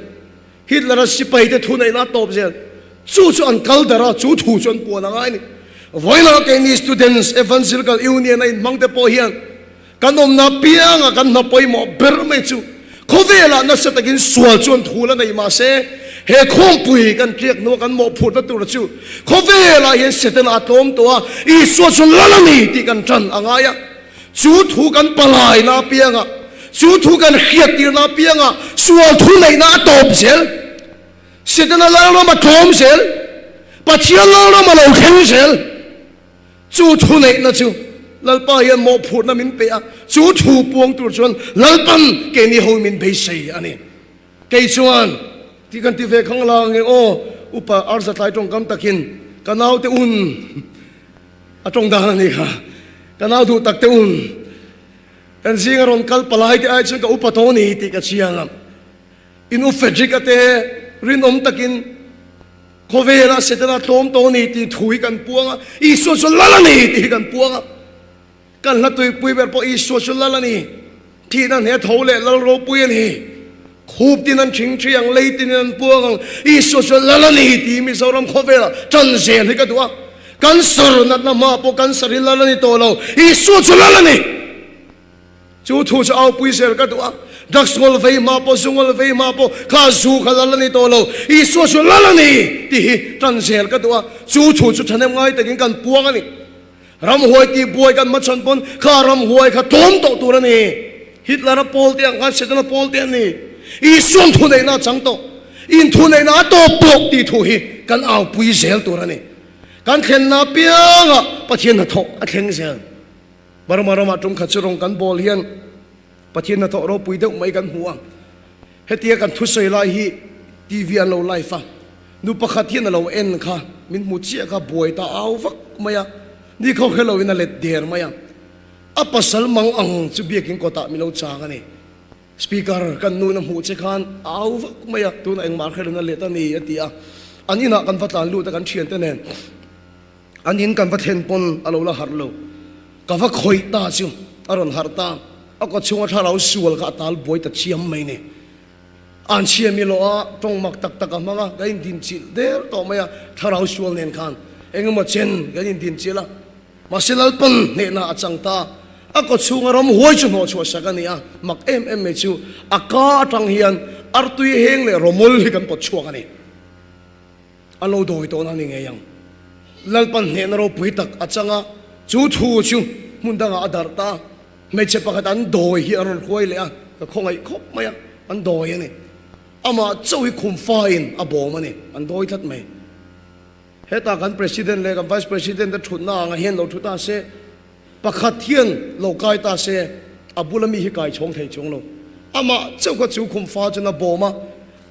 Hitler-a sipai te thuneihna a tawp zel. Chu chu an kal darh a, chu thu chu an puan a ngai a ni. Vawilah keini Students Evangelical Union a inhmang te pawh hian kan awmna apianga kan hna pawimawh ber mai chu khawvelah nasa takin sual chuan thu la nei mahse he khawmpui kan tliak hnua kan mawhphurhna tur chu khawvelah hian Setana a tlawm tawh a, Isua chu lal a ni tih kan tan a ngai a. Chu thu kan palaina apianga, chu thu kan hriattirna apianga sual thu neihna a tawp zel. Setana lalram a tlawm zel, Pathian lalram a lo thleng zel. Chu thu neihna chu Lalpa hian mawhphurhna min pe a, chu thu puang tur chuan Lalpan keini ho min beisei a ni. Kei chuan tih kan ti ve khang la nge aw, upa Arza tlai tawngkam takin ka naute un a tawng dan a ni kha, ka nau duh tak te un kan zinga rawn kal palai te ai chuan ka upa tawh a ni tih ka chiang a. In u Frederick a te rinawm takin khawvela Setana tlawm tawh a ni tih thu hi kan puang a, Isua chu lal a ni tih hi kan puang a. Kan hla tuipui ber pawh Isua chu lal a ni, thihna hne tho leh lal ropui a ni. Khup tin an thing thi ang, lei tinin an puang ang, Isua chu lal a ni tih Mizoram khawvelah tan zel hi ka duh a. Cancer natna hmaah pawh cancer hi lal a ni tawh lo, Isua chu lal a ni. Chu thu chu aupui zel ka duh a, drugs ngawl vei hma pawh, zu ngawl vei hma pawh kha zu kha lal a ni tawh lo, Isua chu lal a ni tih hi tan zel ka duh a, chu thu chu thahnem ngai takin kan puang a ni. Ramhuai tih buai kan hmachhawn pawn kha ramhuai kha tlawm tawh tur a ni. Hitler-a pawl te ang khan Setana pawl te an ni. Isuan thuneihna a chang tawh. In thuneihna a tawp tawh tih thu hi kan aupui zel tur a ni. Kan thlenna apiangah Pathian hnathawh a thleng zel. Burma ramah tum khat chu rawng kan bawl hian Pathian hnathawh ropui deuh mai kan hmu a. Hetia kan thusawi lai hi TV an lo live a, nu pakhat hian a lo en kha, min hmu chiah kha buai ta au vak mai a, ni khaw hre loin a let der mai a, a pasal mang ang chu biakin kawtah min lo chang a ni. Speaker, kan nu na hmuh che khan a au vak mai a, tunah engmah hre lona let a ni, a ti a. An inah kan va tlan lut a kan thiante nen. An in kan va thlen pawn a lo la harh lo. Ka va khawih ta chu a rawn harh ta. A kawt chhunga thlarau sual kha a tal buai ta chiam mai ni. An chhia mi lawh a, tawng mak tak tak a hmang a, kan indinchilh der tawh mai a, thlarau sual nen khan engemaw chen kan indinchilh a. Mahse Lalpan hnehna a chang ta, a kaw chhunga ram huai chu hnawh chhuah sak a ni a, mak em em mai chu a ka atang hian artui heng leh rawmawl hi kan pawt chhuak a ni. A lo dawi tawhna a ni ngei ang. Lalpan hnehna ropui tak a chang a, chu thu chu hmun dangah a darh ta. Hmeichhe pakhat an dawi hi a rawn hruai leh a, ka khawngaih khawp mai a, an dawi a ni. Amah chauh hi khum faiin a bawm a ni, an dawi tlat mai. Heta kan President leh kan Vice President te thutna angah hian lo thu ta se, pakhat hian lo kai ta se, a bula mi hi kai chhawng thei chuang lo. Amah chauh kha chu khum fa chuan a bawm a,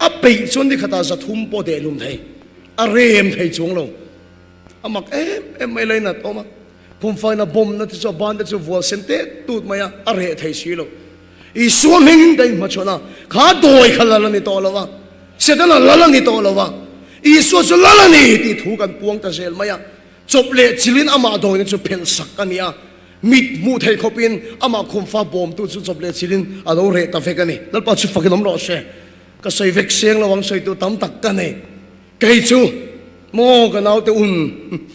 a peih chuan ni khatah zathum pawh dehlum thei, a rem thei chuang lo. A mak em em mai lainat awm a, khum faina bawmna te chu a ban te chu vual sen tet tut mai a, a reh thei si lo. Isua hmingin ka inhmachhawn a, kha dawi kha lal a ni tawh lo a, Setana lal a ni tawh lo a, Isua chu lal a ni tih thu kan puang ta zel mai a, chawp leh chilin amah dawina chu phelh sak a ni a, mit hmuh theih khawpin amah khumfa bawmtu chu chawp leh chilin a lo reh ta vek a ni. Lalpa chu fakin awm rawh se, ka sawi vek seng lo ang sawitu tam tak ka nei, kei chu maw ka naute un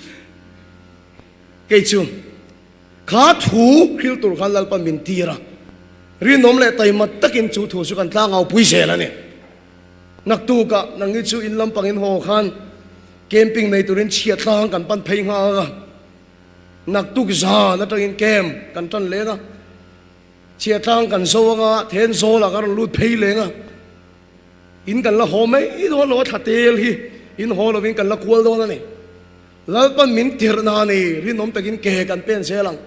kei chu. Kha thu hril tur khan Lalpa min tir a, rinawm leh taima takin chu thu chu kan tlangau pui zel a ni. Naktukah nangni chu in lampangin haw khan camping nei turin chhiat tlang kan pan phei nghal a, naktuk zan atangin camp kan tan leng a, chhiat tlang kan zo anga then zawlah kan rawn lut phei leng a, in kan la haw mai dawn lo a thla tel hi in haw lovin kan la kual dawn a ni. Lalpan min tirhna a ni, rinawm takin ke kan pen zel ang.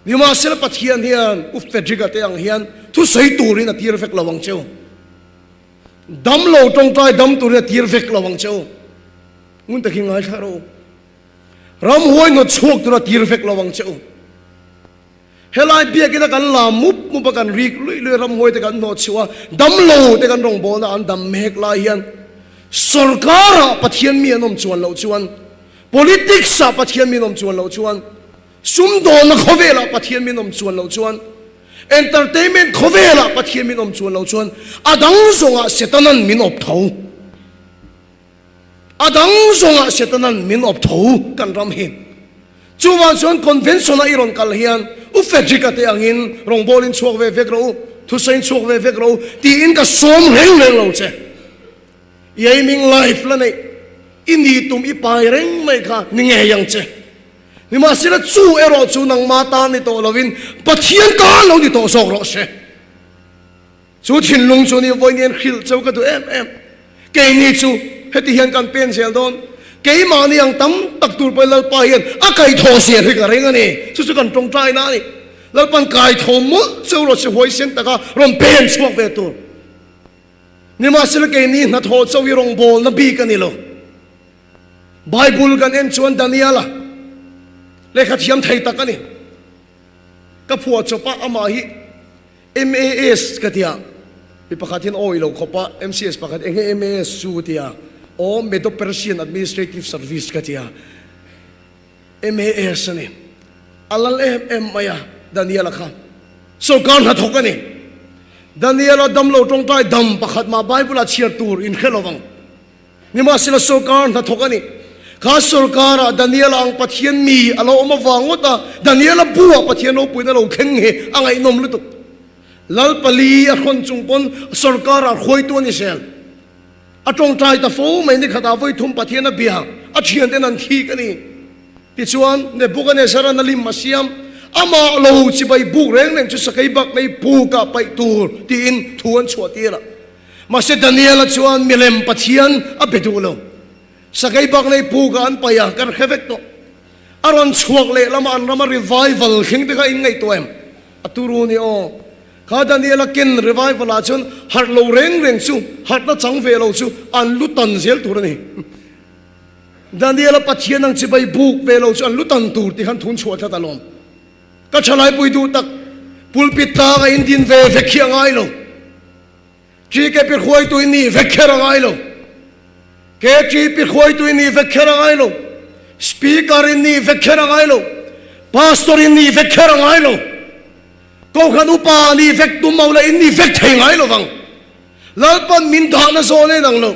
Nimahsela Pathian hian U Frederick-a te ang hian thusawi turin a tir vek lo ang che u. Dam lo tawngtai dam turin a tir vek lo ang che u. Ngun takin ngaithla rawh u. Ramhuai hnawt chhuak turin a tir vek lo ang che u. Helai biakina kan la mup mup a, kan rik luih luih a, ramhuai te kan hnawh chhuh a, damlo te kan rawngbawlna an dam mek lai hian sorkarah Pathian mi an awm chuan loh chuan, politics ah Pathian mi an awm chuan loh chuan, sumdawnna khawvelah Pathian mi an awm chuan loh chuan, entertainment khawvelah Pathian mi an awm chuan loh chuan a dang zawngah Setanan min awp tho. A dang zawngah Setanan min awp tho kan ram hi. Chuvang chuan convention a i rawn kal hian U Frederick-a te angin rawngbawlin chhuak ve vek rawh u, thusawiin chhuak ve vek rawh u tiin ka sawm reng reng lo che. I aiming life la neih i ni tum i pai reng mai kha ni ngei ang che. Nimahsela chu erawh chu nangma tan ni tawh lovin Pathian tan lo ni tawh zawk rawh se. Chu thinlung chu ni vawiin hian hrilh cheu ka duh em em. Keini chu heti hian kan pen zel dawn. Keimahni ang tam tak tur pawhin Lalpa hian a kaihthawh zel hi ka ring a ni. Chu chu kan tawngtaina a ni. Lalpa'n kaithawh mawlh cheu rawh se huaisen taka rawn pen chhuak ve tur. Nimahsela keini hnathawh chauh hi rawngbawlna bik a ni lo. Bible kan en chuan Daniela lehkha thiam thei tak a ni. Ka phuah chawp a, amah hi MAS ka tia, mi pakhat hian awi lo khawp a, MCS pakhat eng nge MAS chu tia, aw Medo-Persian Administrative Service ka tia, MAS a ni. A lal em em mai a, Daniel-a kha sawrkar hnathawk a ni. Daniel-a damlo tawngtai dam pakhat mah Bible-ah chhiar tur in hre lo vang. Nimahsela sawrkar hnathawk a ni. Kha sawrkarah Daniela ang Pathian mi a lo awm avang ngawt a, Daniela buah Pathian ropuina lo thleng hi a ngaihnawm lutuk. Lal pali a hrawn chung pawn sawrkarah hruaitu a ni zel. A tawngtai ta fo mai ni khatah vawi thum Pathian a bia, a thianten an thik a ni. Tichuan, Nebuchadnezzar-a'n a lim a siam, amah lo chibai buk reng reng chu sakei bak nei pukah paih tur tiin thu an chhuah tir a. Mahse Daniela chuan milem Pathian a be duh lo. Sakei bak nei pukah an paih a, kan hre vek tawh. A rawn chhuak leh lama an rama revival thleng te kha in ngaihtuah em? A turu ni aw. Kha Daniela ken revival ah chuan harh lo reng reng chu, harhna chang ve lo chu an lu tan zel tur a ni. Daniela Pathian ang chibai buk ve lo chu an lu tan tur tih khan thun chhuah tlat alawm. Ka thalaipui duh tak, pulpit tlanga in din ve vek hi a ngai lo. TKP hruaitu in nih vek kher a ngai lo. KTP hruaitu in nih vek kher a ngai lo. Speaker in nih vek kher a ngai lo. Pastor in nih vek kher a ngai lo. Kohhran upa nih vek tum lo la in nih vek thei ngai lo vang. Lalpan min dahna zawn en ang lo.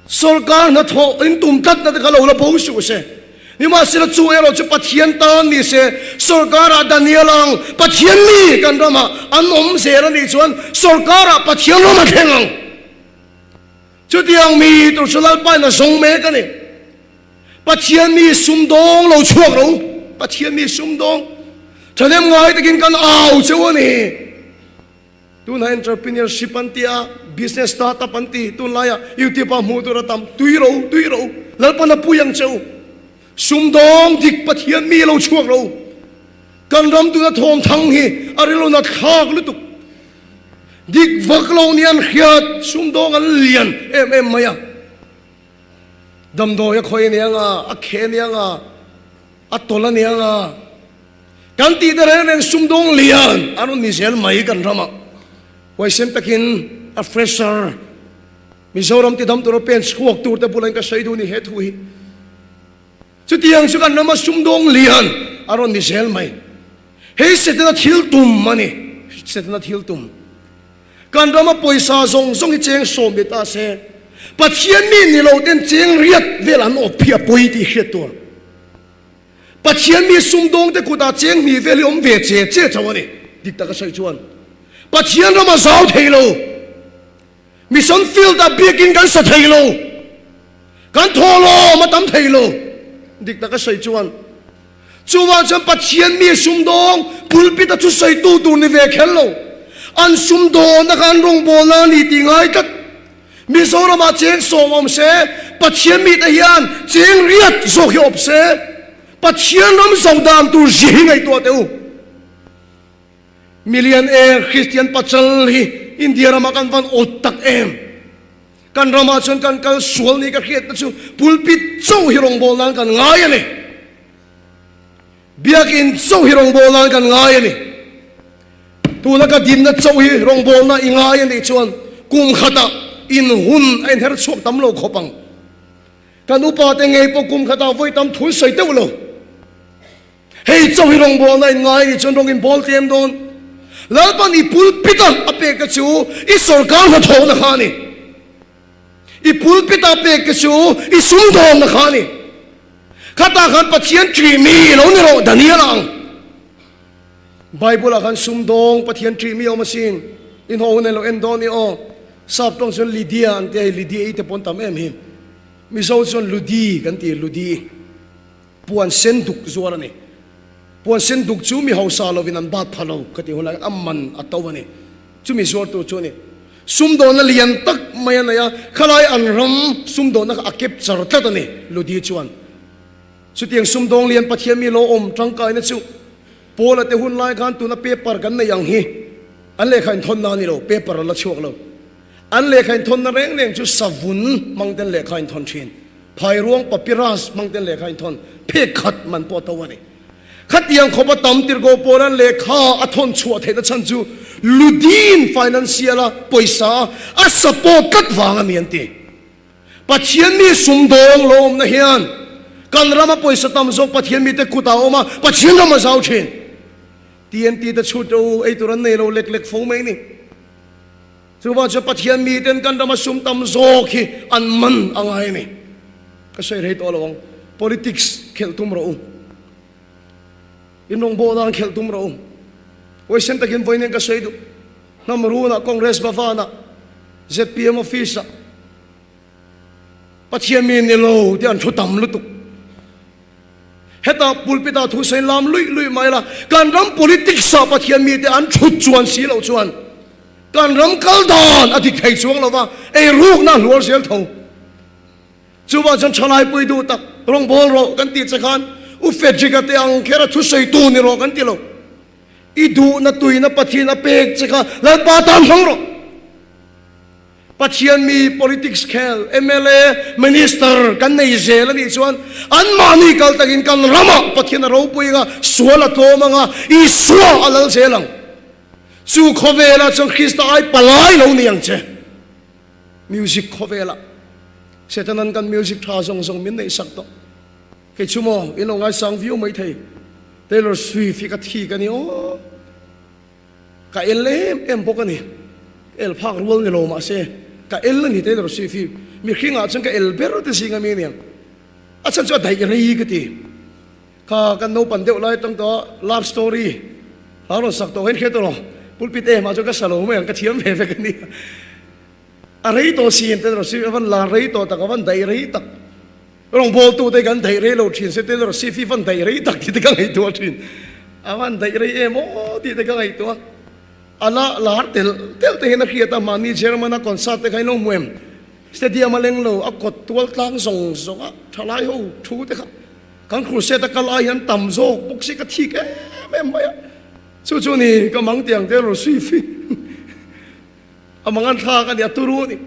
Sorkar hnathawh in tum tlatna te kha lo la bo suh se. Nimahsela chu erawh chu Pathian tan ni se, sorkarah Daniel ang Pathian mi kan ramah an awm zel a nih chuan sorkarah Pathian ram a thleng ang. Chutiang mi tur chu Lalpain a zawng mek a ni. Pathian mi sumdawng lo chhuak ro. Pathian mi sumdawng thahnem ngai takin kan au cheu a ni. Tunah entrepreneurship an ti a, business startup an ti, tunlaiah YouTube ah hmuh tur a tam, tui ro, tui ro, Lalpan a pui ang che u. Sumdawng dik Pathian mi lo chhuak ro. Kan ram tuna thawm thang hi a rilru nat thlak lutuk. Dik vak lo ni an hriat, sumdawng an lian em em mai a. Damdawi a khawi aniang a, a kheh aniang a, a tawlh aniang a. Kan tih te reng reng sumdawng lian a rawn ni zel mai kan ramah. Huaisen takin a fresher Mizoram tidam tura pen chhuak tur te bula in ka sawi duh ni he thu hi. Chutiang chu kan rama sumdawng lian a rawn ni zel mai. Hei Setana thil tum a ni. Setana thil tum. Kan rama pawisa zawng zawng hi cheng sawm ni ta se, Pathian mi ni lo ten cheng riat vel an awp hi a pawi tih hriat tur. Pathian mi sumdawng te kutah cheng hnih vel hi awm ve che che chauh a ni. Dik tak a sawi chuan Pathian rama zau thei lo, mission field ah biakin kan sa thei lo, kan thawhlawm a tam thei lo. Dik tak a sawi chuan chuvang chuan Pathian mi sumdawng pulpit a thusawi tu tur ni ve kher lo, an sumdawn a khan rawngbawlna a ni tih ngai tlat. Mizoramah cheng sawm awm se, Pathian mite hian cheng riat zawk hi awp se, Pathian ram zo dan tur zia hi ngaihtuah teh u. Million air Christian pachal hi India ramah kan van awt tak em. Kan ramah chuan kan kal sual ni ka hriatna chu pulpit chauh hi rawngbâwl nan kan ngai a ni. Biakinn chauh hi rawngbâwl nan kan ngai a ni. Tuna ka dinna chauh hi rawngbâwlna i ngai a nih chuan kum khatah in hun a inher chhuak tam lo khawp ang. Kan upate ngei pawh kum khatah vawi tam thun sawi deuh lo. Hei chauh hi rawngbâwlna in ngai a nih chuan rawng in bâwl tlem dawn. Lalpan i pulpit a a pek te chu i sawrkar hnathawhna kha a ni. I pulpit a pek te chu i sumdawnna kha a ni. Khatah khan Pathian ṭih mi lo ni rawh Daniel ang. Bible ah khan sumdawng Pathian ṭih mi a awm asin. In haw hun en lo en dawn i aw. Sap tawng chuan Lydia an ti a, hei Lydia i te pawn tam em hi. Mizo chuan Ludi kan ti, Ludi. Puan sen duk zuar a ni. Puan sen duk chu mi hausa lovin an bat pha lo ka tih hun lai khan a man a to a ni. Chumi zuartu chu a ni. Sumdawnna lian tak mai a nei a, khalai an ram sumdawnna kha a kep char tlat a ni, Ludi chuan. Chutiang sumdawng lian Pathian mi lo awm tangkaina chu Paula te hun lai khan tuna paper kan nei ang hi an lehkha inthawnna a ni lo, paper a la chhuak lo. An lehkha inthawnna reng reng chu savun hmang ten lehkha inthawn thin. Phairuang papyrus hmang ten lehkha inthawn phek khat man pawh a to a ni. Khatiang khawpa tam tirhkoh Paula'n lehkha a thawn chhuah theihna chhan chu Ludin financial a pawisa a support tlat vang a ni an ti. Pathian mi sumdawng lo awmna hian kan rama pawisa tam zawk Pathian mite kutah a awm a, Pathian ram a zau thin. TNT te chhut ro ei tur an nei lo lek lek fo mai ni. Chuvang chuan Pathian miten kan rama sum tam zawk hi an man a ngai a ni. Ka sawi rei tawh lo ang. Politics khelh tum rawh u. In rawngbawh nan khelh tum rawh u. Huaisen takin vawiin ka sawi duh. Hnam runah Congress Bhavan-ah, zpm office-ah Pathian mi ni lo tih an thu tam lutuk. Hetah pulpit-ah thu sawi lam luih luih mai la, kan ram politics-ah Pathian mite an thut chuan si loh chuan kan ram kal dan a dik thei chuang lo va, eirukna a hluar zel tho. Chuvang chuan thalaipui duh tak rawngbâwl rawh kan tih che khan U Frederick-a te ang kher a thusawitu ni rawh kan ti lo. I duhna tuina Pathian a pek che kha Lalpa tan hmang rawh. Pathian mi politics khel mla minister kan nei zel a nih chuan anmahni kal takin kan ramah Pathian a ropui anga sual a tlawm anga Isua a lal zel ang. Chu khawvelah chuan Krista ai palai lo ni ang che. Music khawvelah Setanan kan music tha zawng zawng min neih sak tawh. Kei chu maw in lo ngaisang viau mai thei. Taylor Swift hi ka thik a ni aw. Ka el em em bawk a ni. Ka el phak rual ni lo mahse ka el a ni Taylor Swift hi. Mihringah chuan ka el ber te zing a mi aniang. A chhan chu a daih rei ka ti. Kha kan naupan deuh lai atang tawh a love story hla rawn sak tawh kha in hriat emaw pulpit em ah chuan ka sa lo mai ang ka thiam ve vek a nia. A rei tawh si in Taylor Swift a van lar rei tawh tak a van daih rei tak. Rawngbawltu te kan daih rei lo thin se Taylor Swift hi van daih rei tak tih te ka ngaihtuah thin. A van daih rei em aw tih te ka ngaihtuah. A la lar tel tel te hian a hriat a, mahni German a concert te kha in lo hmu em? Stadium a leng lo, a kawt tual tlang zawng zawng a thalai ho thu te kha kan crusade a kal ai hian tam zawk bawk si ka thik em em mai a. Chu chu ni ka mang tiang Taylor Swift hi a mang an thlak a ni, a turu a ni.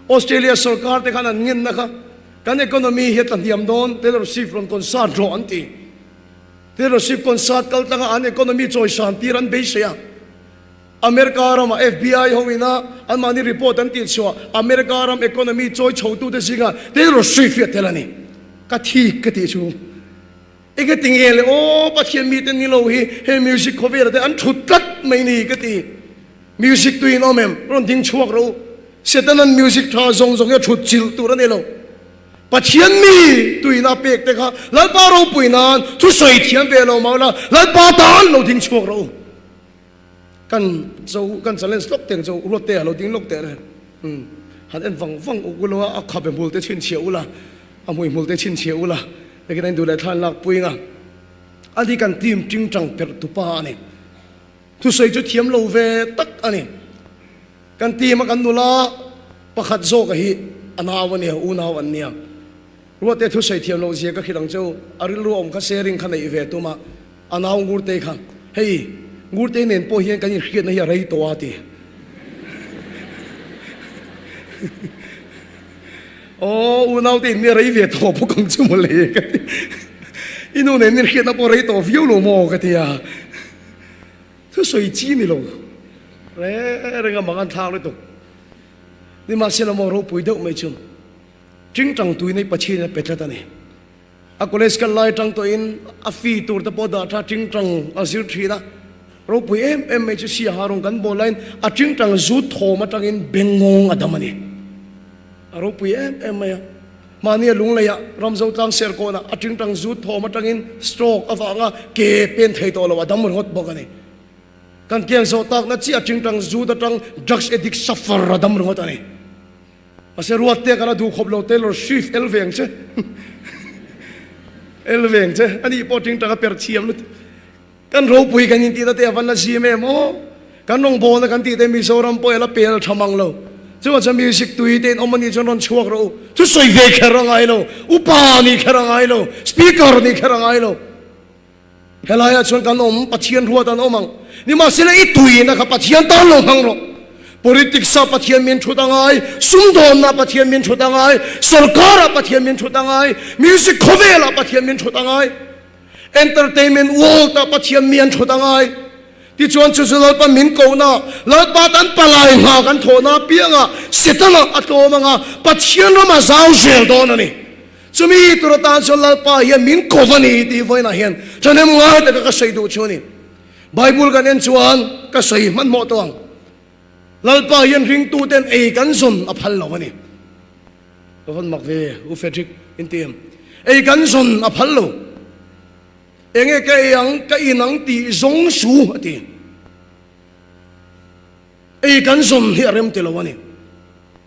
Australia sorkar te khan an ngenna kha kan economy hi a tlahniam dawn Taylor Swift rawn concert rawh an ti. Taylor Swift concert kal tlanga an economy chawisan tir an beisei a. America rama FBI ho ina anmahni report an tihchhuah America ram economy chawi chhotute zingah Taylor Swift hi a tel a ni. Ka thik ka tih chu. Enge ti nge le aw Pathian mite ni lo hi he music khawvela te an thut tlat mai ni ka ti. Music tuiin awm em? Rawn ding chhuak rawh u. Setanan music tha zawng zawng hi a thut chilh tur a ni lo. Pathian mi tuina pek te kha Lalpa ropui nan thusawi thiam ve lo mah ula Lalpa tan lo ding chhuak rawh u. Kan cho kan challenge lawk teng cho ruat te a lo ding lawk teh le. Umm han en vang vang uk ula a khabe hmul te chhinchhiah ula a hmui hmul te chhinchhiah ula lekin a induh leh thla an lak pui nga ani kan team tingtang perh tupa a ni. Thusawi chu thiam lo ve tak a ni. Kan team a kan nula pakhat zawk a hi a nau a nia, unau an nia. Ruate thusawi thiam loh zia ka hrilh ang cheu, a rilru awm kha sharing kha neih ve tum a, a nau Ngurtei kha, hei Ngurtei nen pawh hian kan inhriatna hi a rei tawh a ti. Aw unaute in mi a rei ve tawh bawk ang chu mawle ka ti. I nu nen inhriatna pawh a rei tawh viau lo maw ka ti a. Thusawi chi ni lo reng reng a mang an thlak lutuk. Nimahsela maw ropui deuh mai chu Tingtang tui nei Pathian a pe tlat a ni. A college kal lai atang tawhin a fee tur te pawh dah tha tingtang a zir thin a. Ropui em em mai chu Siaha rawng kan bawl laiin a tingtang zut thawm atangin bengngawng a dam a ni. A ropui em em mai a. Mahnia lungleiah Ramzotlang Serkawnah a tingtang zut thawm atangin stroke avanga ke pen thei tawh lo a dam ringawt bawk a ni. Kan kiang zawh takna chiah a tingtang zut atang drugs addict suffer a dam ringawt a ni. Mahse ruat te kan a duh khawp lo Taylor Swift el veng che el veng che ani pawh tingtang a per thiam lutuk. Kan ropui kan intihna te a van la zim em aw. Kan rawngbawlna kan tih te Mizoram pawh ela pel tha mang lo. Chuvang chuan music tui te in awm anih chuan rawn chhuak rawh u. Thusawi ve kher a ngai lo, upa nih kher a ngai lo, speaker nih kher a ngai lo. Helaiah chuan kan awm, Pathian ruat an awm ang. Nimahsela i tuina kha Pathian tan lo hmang rawh. Politics ah Pathian min thut a ngai, sumdawnna ah Pathian min thut a ngai, sorkar ah Pathian min thut a ngai, music khawvel ah Pathian min thut a ngai. Entertainment world ah Pathian mi an thut a ngai. Tichuan chu chu Lalpa min kohna, Lalpa tan palai hna kan thawhna apiangah Setana a tlawm anga Pathian ram a zau zel dawn a ni. Chumi tur atan chuan Lalpa hian min ko a ni tih vawiinah hian thahnem ngai taka ka sawi duh chu a ni. Bible kan en chuan ka sawi hmanhmawh tawh ang. Lalpa hian ringtuten ei kan zawn a phal lo a ni. Ka vawn mak ve U Frederick in ti em? Ei kan zawn a phal lo. Enge ka ei ang, ka in ang tih zawng su a ti. Ei kan zawn hi a rem ti lo a ni.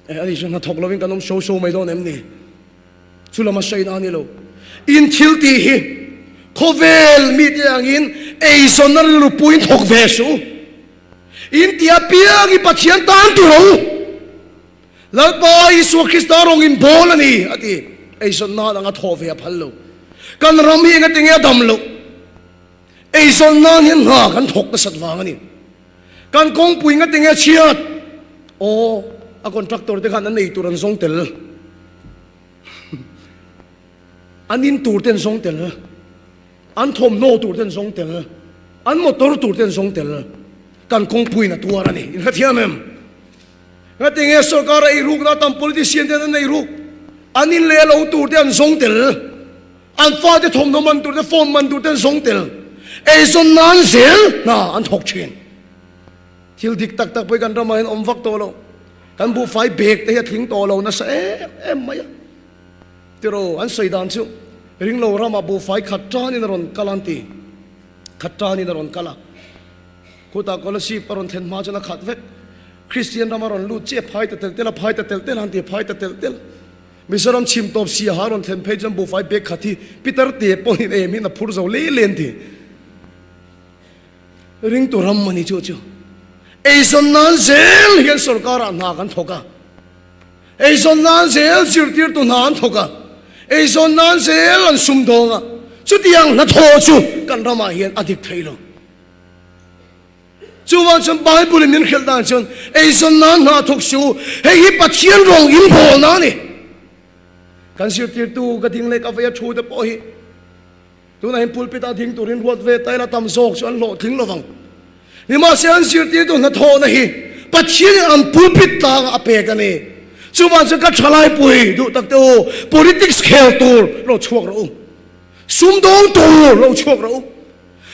E ani chu hnathawk lovin kan awm so so mai dawn em ni? Chu lama sawi na a ni lo. In thil tih hi khawvel mite angin ei zawnna rilru puiin thawk ve suh u. In ti apiang i Pathian tan ti rawh u. Lalpa Isua Krista rawng in bawl a ni, a ti. Eizawn nan anga thawh ve a phal lo. Kan ram hi engati nge a dam loh? Eizawn nan hian hna kan thawk nasat vang a ni. Kan kawngpui ngati nge a chhiat? Aw, a contractor te khan an ei tur an zawng tel. An in tur te an zawng tel. An thawmhnaw tur te an zawng tel. An motor tur te an zawng tel. Kan kawngpuiin a tuar a ni. In hrethiam em? Ngatinge sorkar a eirukna tam politician ten an eiruk? An in leh lo tur te an zawng tel. An fate thawmhnaw man tur te, phone man tur te an zawng tel. Eizawn nan zel hna an thawk thin. Thil dik tak tak pawh hi kan ramah hian awm vak tawh lo. Kan buhfai bag te hi a tling tawh lo nasa em em mai a. Tiraw, an sawi dan chu ringlo ramah buhfai khat tanin a rawn kal an ti. Khat tanin a rawn kal a. Khutah Kolasib a rawn thlen hma chuan a khat vek. Kristian rama rawn lut chiah phai ta tel tel a, phai ta tel tel a an ti a, phai ta tel tel. Mizoram chhim tawp siaha a rawn thlen phei chuan buhfai bag khat hi Peter te pawhin em hian a phur zo leh leh an ti. Ringtu ram a ni chu chu. Eizawn nan zel hian sorkarah hna kan thawk a. Eizawn nan zel zirtirtu hna an thawk a. Eizawn nan zel an sumdawng a. Chutiang hnathawh chu kan ramah hian a dik thei lo. Chuvang chuan Bible in min hrilh dan chuan eizawn nan hna thawk suh u, hei hi Pathian rawng inbawlna a ni. Kan zirtirtu ka ding leh ka vei a thu te pawh hi tunah hian pulpit ah ding turin ruat ve ta ila tam zawk chu an hlawhtling lovang. Nimahse an zirtirtu hnathawhna hi Pathian in an pulpit tlangah a pek a ni. Chuvang chuan ka thalaipui duh tak te u, politics khel tur lo chhuak rawh u, sumdawng tur lo chhuak rawh u.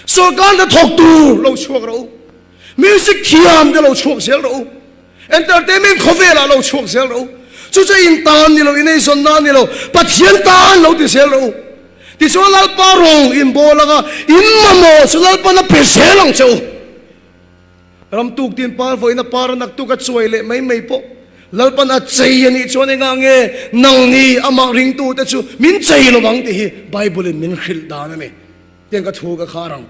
Sorkar hna thawk tur lo chhuak rawh u, music thiam te lo chhuak zel rawh u, entertainment khawvelah lo chhuak zel rawh u, chu chu in tan ni lo, in eizawn nan ni lo, Pathian tan lo ti zel rawh u. Tichuan Lalpa rawng in bawl anga in mamawh chu Lalpan a pe zel ang che u. Ram tuk tin par vawiin a par a nak tuk a chuai leh mai mai pawh Lalpan a chei a nih chuan engah nge nangni amah ringtute chu min chei lo ang tih hi Bible in min hrilh dan a ni. Tiang ka thu ka khar ang.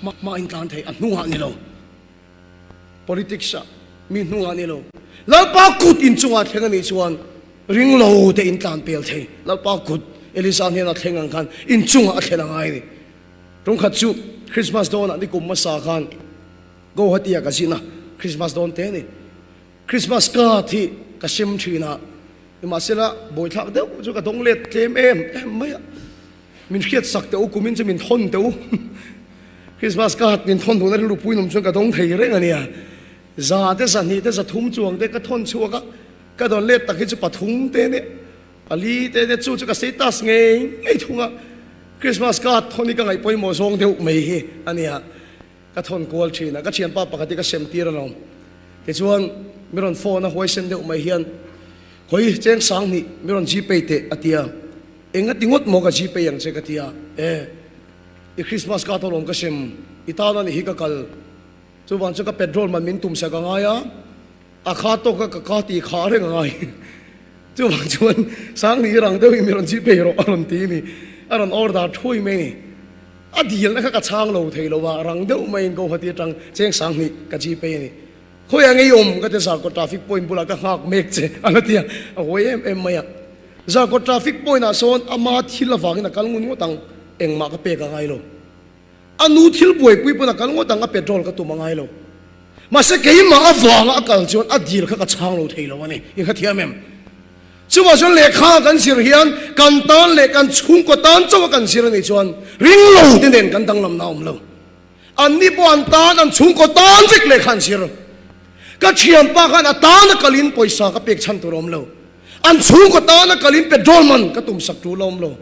Hma in tlan thei a hnungah ni lo. Politics ah mi hnungah ni lo. Lalpa kut in chungah thleng a nih chuan ring lo te in tlan pel thei. Lalpa kut Elisa hnena thleng ang khan in chungah a thlen a ngai a ni. Tumkhat chu Christmas dawnah ni kum hmasa khan Guwahati ah ka zin a, Christmas dawn te a ni. Christmas card hi ka sem thin a, nimahsela bawithlak deuh chu ka dawng let tlem em em mai a. Min hriat sak teh u, kumin chu min thawn teh u. Christmas card min thawn duhna rilru puinawm chuan ka dawng thei reng a nia. Za te zahnih te zathum chuang te ka thawn chhuak a, ka dawn let tak hi chu pathum te nia. Pali te te chu chu ka status ngei ngei thung a, Christmas card thawn hi ka ngaih pawimawh zawng deuh mai hi a nia, ka thawn kual thin a, ka thianpa pakhat hi ka sem tir alawm. Tichuan mi rawn phone a huaisen deuh mai hian, Khawi cheng sang hnih mi rawn gpay teh a ti a, eng a ti ngawt maw ka gpay ang che ka ti a, e i Christmas card alawm ka sem, i tan a nih hi ka kal, chuvang chuan ka petrol man min tum sak a ngai a, A kha tawk a ka ka ti kha reng a ngai. Chuvang chuan Sangni rang deuhin mi rawn chih phei rawh a rawn ti a ni. A rawn order thui mai a ni. A dilna kha ka chhang lo thei lo a, rang deuh maiin Guwahati atang cheng Sangni ka chih phei a ni. Khawiah ngei awm ka ti Zarkawt traffic point bulah ka nghak mek che a la ti a, a huai em em mai a. Zarkawt traffic point ah sawn ama thil avangin a kal ngun ngawt ang, engmah ka pek a ngai lo. A nu thil buaipui pawn a kal ngawt ang, a petrol ka tum a ngai lo. Mahse keimah avanga a kal chuan a dil kha ka chhang lo thei lo a ni. I hrethiam em? Chuvah chuan lehkha kan zir hian kan tan leh kan chhungkaw tan chauh a kan zir a nih chuan ring lo te nen kan danglamna a awm lo. Anni pawh an tan, an chhungkaw tan vek lehkha an zir. Ka thianpa khan a tana kalin pawisa ka pek chhan tur a awm lo. An chhungkaw tana kalin petrol man ka tum sak tul a awm lo.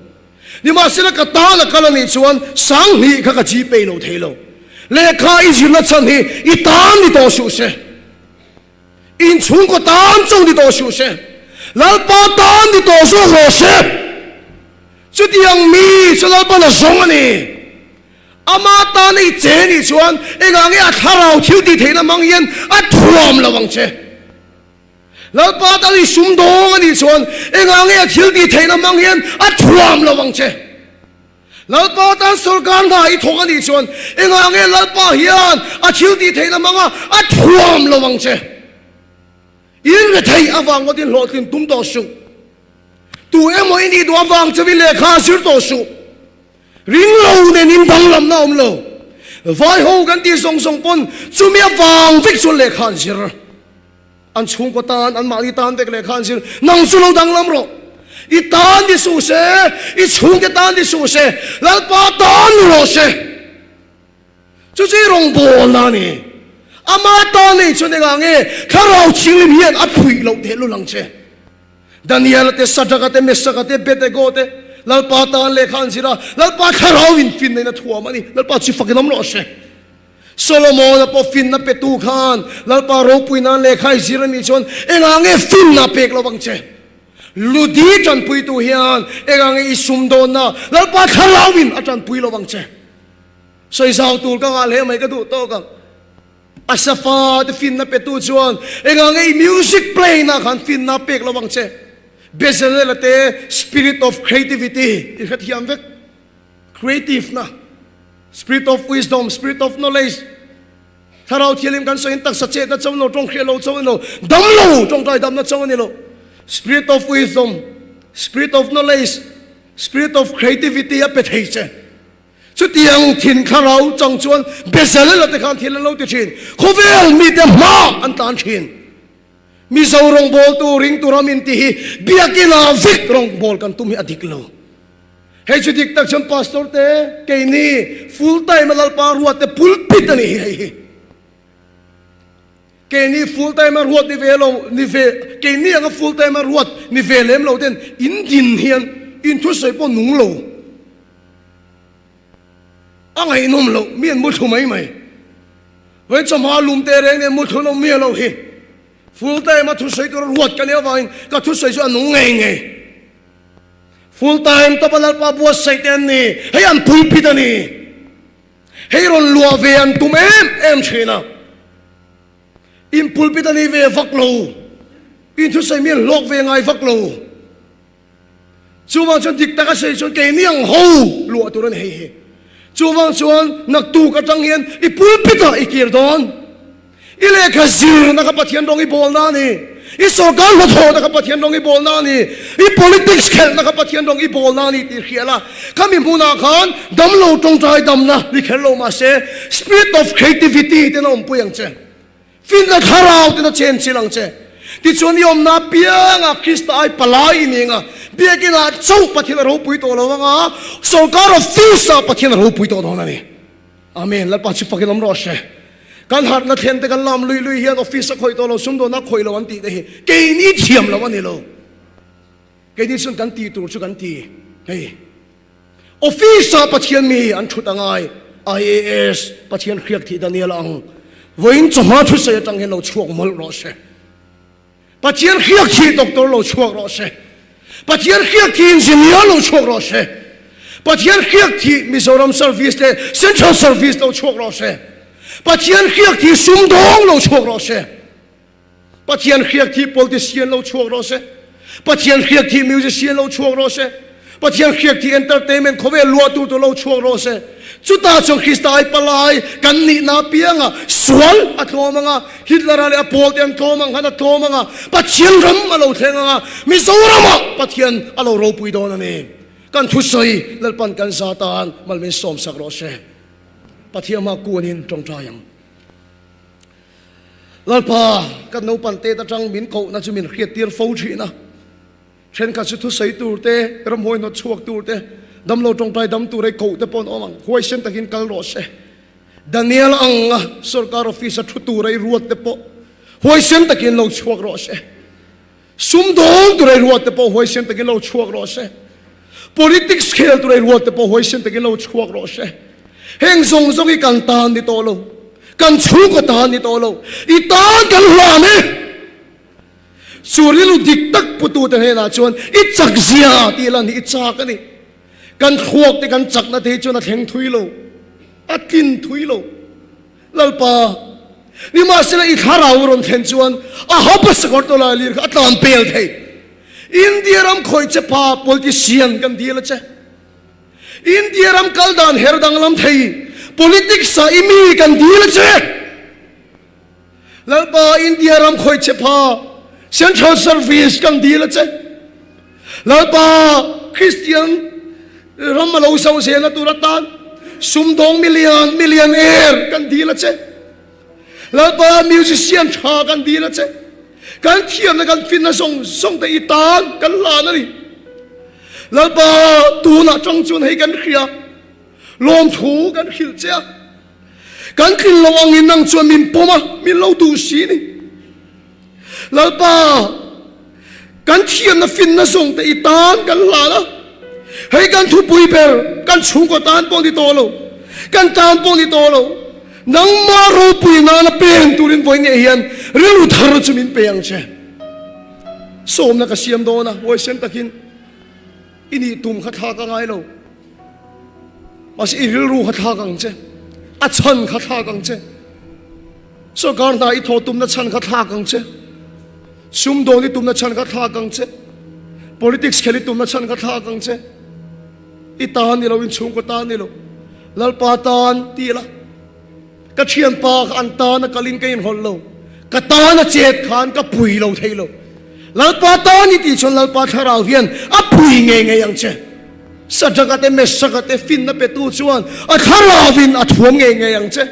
Nimahsela ka tana kal a nih chuan 2000 kha ka Gpay lo thei lo. Lehkha i zirna chhan hi i tan ni tawh suh se. In chhungkaw tan chauh ni tawh suh se. Lalpa tan ni tawh zawk rawh se. Chutiang mi chu Lalpan a zawng a ni. Ama tana i che nih chuan engah nge a thlarau thil tih theihna hmang hian a thuam lo ang che? Lalpa tan i sum dawng a nih chuan engah nge a thil tih theihna hmang hian a thuam lo ang che? Lalpa tan sawrkar hna i thawk a nih chuan engah nge Lalpa hian a thil tih theihna hmanga a thuam lo ang che? In rethei avang ngawtin hlawhtlin tum tawh suh. Tu emaw i nih duh avang chauhin lehkha zir tawh suh. Ring lo nen in danglamna awm lo. Vai ho kan tih zawng zawng pawn chumi avang vek chuan lehkha an zir. An chhungkaw tan, an mahni tan vek lehkha an zir. Nang chu lo danglam rawh. I tan ni suh se, i chhungte tan ni suh se, Lalpa tan ni rawh se. Chu chu i rawngbawlna a ni. Ama tan nei chuan engah nge thlarau thianghlim hian a phuih loh tehlul ang che. Daniela te, Sadraka te, Mesaka te, Abednego te, Lalpa tan lehkha an zir a, Lalpa thlarau in finna in a thuam a ni. Lalpa chu fakin awm rawh se. Solomona pawh finna petu khan Lalpa ropui nan lehkha i zir a nih chuan engah nge finna pek lo ang che. Ludi tanpuitu hian engah nge i sum dawnna Lalpa thlarau in a tanpui lo ang che. Sawi zau tur ka ngah hle mai ka duh tawk ang. A safa te finna petu chuan engah nge i music play na khan finna pek lo ang che. Bezalel te spirit of creativity i hrethiam vek. Creative na spirit of wisdom, spirit of knowledge. Thlarau thialim kan sawiin taksa chetna chauh lo, tawng hriat lo chauh a ni lo, dam lo tawngtai damna chauh a ni lo. Spirit of wisdom, spirit of knowledge, spirit of creativity a pe thei che. Chutiang thin thlarau chang chuan Bezalel-a te khan thil an lo ti thin. Khawvel mite hma an tlan thin. Mizo rawngbawltu ringtu ram in ti hi biakina vek rawngbawl kan tum hi a dik lo. Hei chu dik tak chuan pastor te keini full time a Lalpa ruat te pulpit a ni hi hei hi. Keini full time a ruat ni ve lo ni ve keini anga full time a ruat ni ve lem lo ten in din hian in thusawi pawh nung lo. A ngaihnawm loh, mi an mu thlu mai mai. Vawiin chawhma lum te reng nen mu thlu lo miah lo hi. Full time a thusawi tur a ruat ka nih avangin ka thusawi chu a nung ngei ngei. Full time tawpa Lalpa buatsaih te an ni, hei an pulpit a ni. Hei rawn luah ve an tum em em thin a. In pulpit a ni ve vak lo. In thusawi mi an hlawk ve ngai vak lo. Chuvang chuan dik taka sawi chuan keini ang ho luah tur a ni hei hi. Chuvang chuan naktuk atang hian i pulpit ah i kir dawn. I lehkha zirna kha Pathian rawng i bawlna a ni. I sorkar hnathawhna kha Pathian rawng i bawlna a ni. I politics khelhna kha Pathian rawng i bawlna a ni tih hria la. Khami hmunah khan damlo tawngtai damna ni kher lo mahse spirit of creativity ten a awmpui ang che. Finna thlarau ten a chen chil ang che. Tichuan i awmna apiangah Krista ai palai i ning a, biakinah chauh Pathian a ropui tawh lo anga, sorkar office-ah Pathian a ropui tawh dawn a ni. Amen. Lalpa chu fakin awm rawh se. Kan harhna thlen te kan lam lui lui hian office a khawih tawh lo, sumdawnna a khawih lo an tih te hi keini thiam lo a ni lo. Keini chuan kan tih tur chu kan ti. Hei. Office-ah Pathian mi an thut a ngai, IAS Pathian hriak thih Daniel ang vawiin chawhma thusawi atang hian lo chhuak mawlh rawh se. Pathian hriak thih doctor lo chhuak rawh se. Pathian hriak thih engineer lo chhuak rawh se. Pathian hriak thih Mizoram service leh Central service lo chhuak rawh se. Pathian hriak thih sumdawng lo chhuak rawh se. Pathian hriak thih politician lo chhuak rawh se. Pathian hriak thih musician lo chhuak rawh se. Pathian hriak thih entertainment khawvel luahtu tur lo chhuak rawh se. Chutah chuan Krista ai palai kan nihna apianga sual a tlawm anga, Hitler-a leh a pawlte an tlawm ang khan a tlawm anga, Pathian ram a lo thleng anga, Mizoramah Pathian a lo ropui dawn a ni. Kan thusawi Lalpan kan za tan mal min sawmsak rawh se. Pathian hma kuanin tawngtai ang. Lalpa, kan naupan tet atang min kohna chu min hriattir fo thin a. Thenkhat chu thusawi tur te, ramhuai hnawt chhuak tur te, damlo tawngtai dam tur ei koh te pawh an awm ang. Huaisen takin kal rawh se. Daniel anga sorkar office a thu tur ei ruat te pawh. Huaisen takin lo chhuak rawh se. Sumdawng tur ei ruat te pawh huaisen takin lo chhuak rawh se. Politics khel tur ei ruat te pawh huaisen takin lo chhuak rawh se. Heng zawng zawng hi kan tan ni tawh lo. Kan chhungkaw tan ni tawh lo. I tan kan hlan e. Chu rilru dik tak putute hnenah chuan i chak zia tih lan hi i chak a ni. Kan thluak te kan chakna te hi chuan a thleng thui lo. A tlin thui lo. Lalpa, nimahsela i thlarau rawn thlen chuan a haupa sakawr tawlai lir kha a tlan pel thei. India ram khawih che pa politician kan dil a che. India ram kal dan her danglam thei politics ah i mi kan dil a che. Lalpa, India ram khawih che pa Central Service kan dil a che. Lalpa, Kristian ram a lo zo zelna tur atan sumdawng milian millionaire kan dil a che. Lalpa, musician tha kan dil a che. Kan thiamna kan finna zawng zawng te i tan kan hlan a ni. Lalpa, tunah tang chuan hei kan hria, lawmthu kan hrilh che a. Kan tlin lo angin nang chuan min pawm a, min lo duh si ni. Lalpa, kan thiamna finna zawng te i tan kan hlan a, hei kan thupui ber kan chhungkaw tan pawh ni tawh lo, kan tan pawh ni tawh lo, nangmah ropui nana peng turin vawi ngei hian rilru thar chu min pe ang che. Sawmna ka siam dawn a, huaisen takin i nih tum kha thlak a ngai lo. Mahse i rilru kha thlak ang che, a chhan kha thlak ang che. Sorkar hna i thawh tumna chhan kha thlak ang che. Sumdawn i tumna chhan kha thlak ang che. Politics khel i tumna chhan kha thlak ang che. I tan ni lo, in chhungkaw tan ni lo. Lalpa tan ti la. Ka thianpa kha an tan a kalin ka inhawlh lo. Ka tan a chet khan ka pui lo thei lo. Lalpa tan i tih chuan Lalpa thlarau hian a pui ngei ngei ang che. Sadraka te Mesaka te finna petu chuan a thlarauvin a thuam ngei ngei ang che.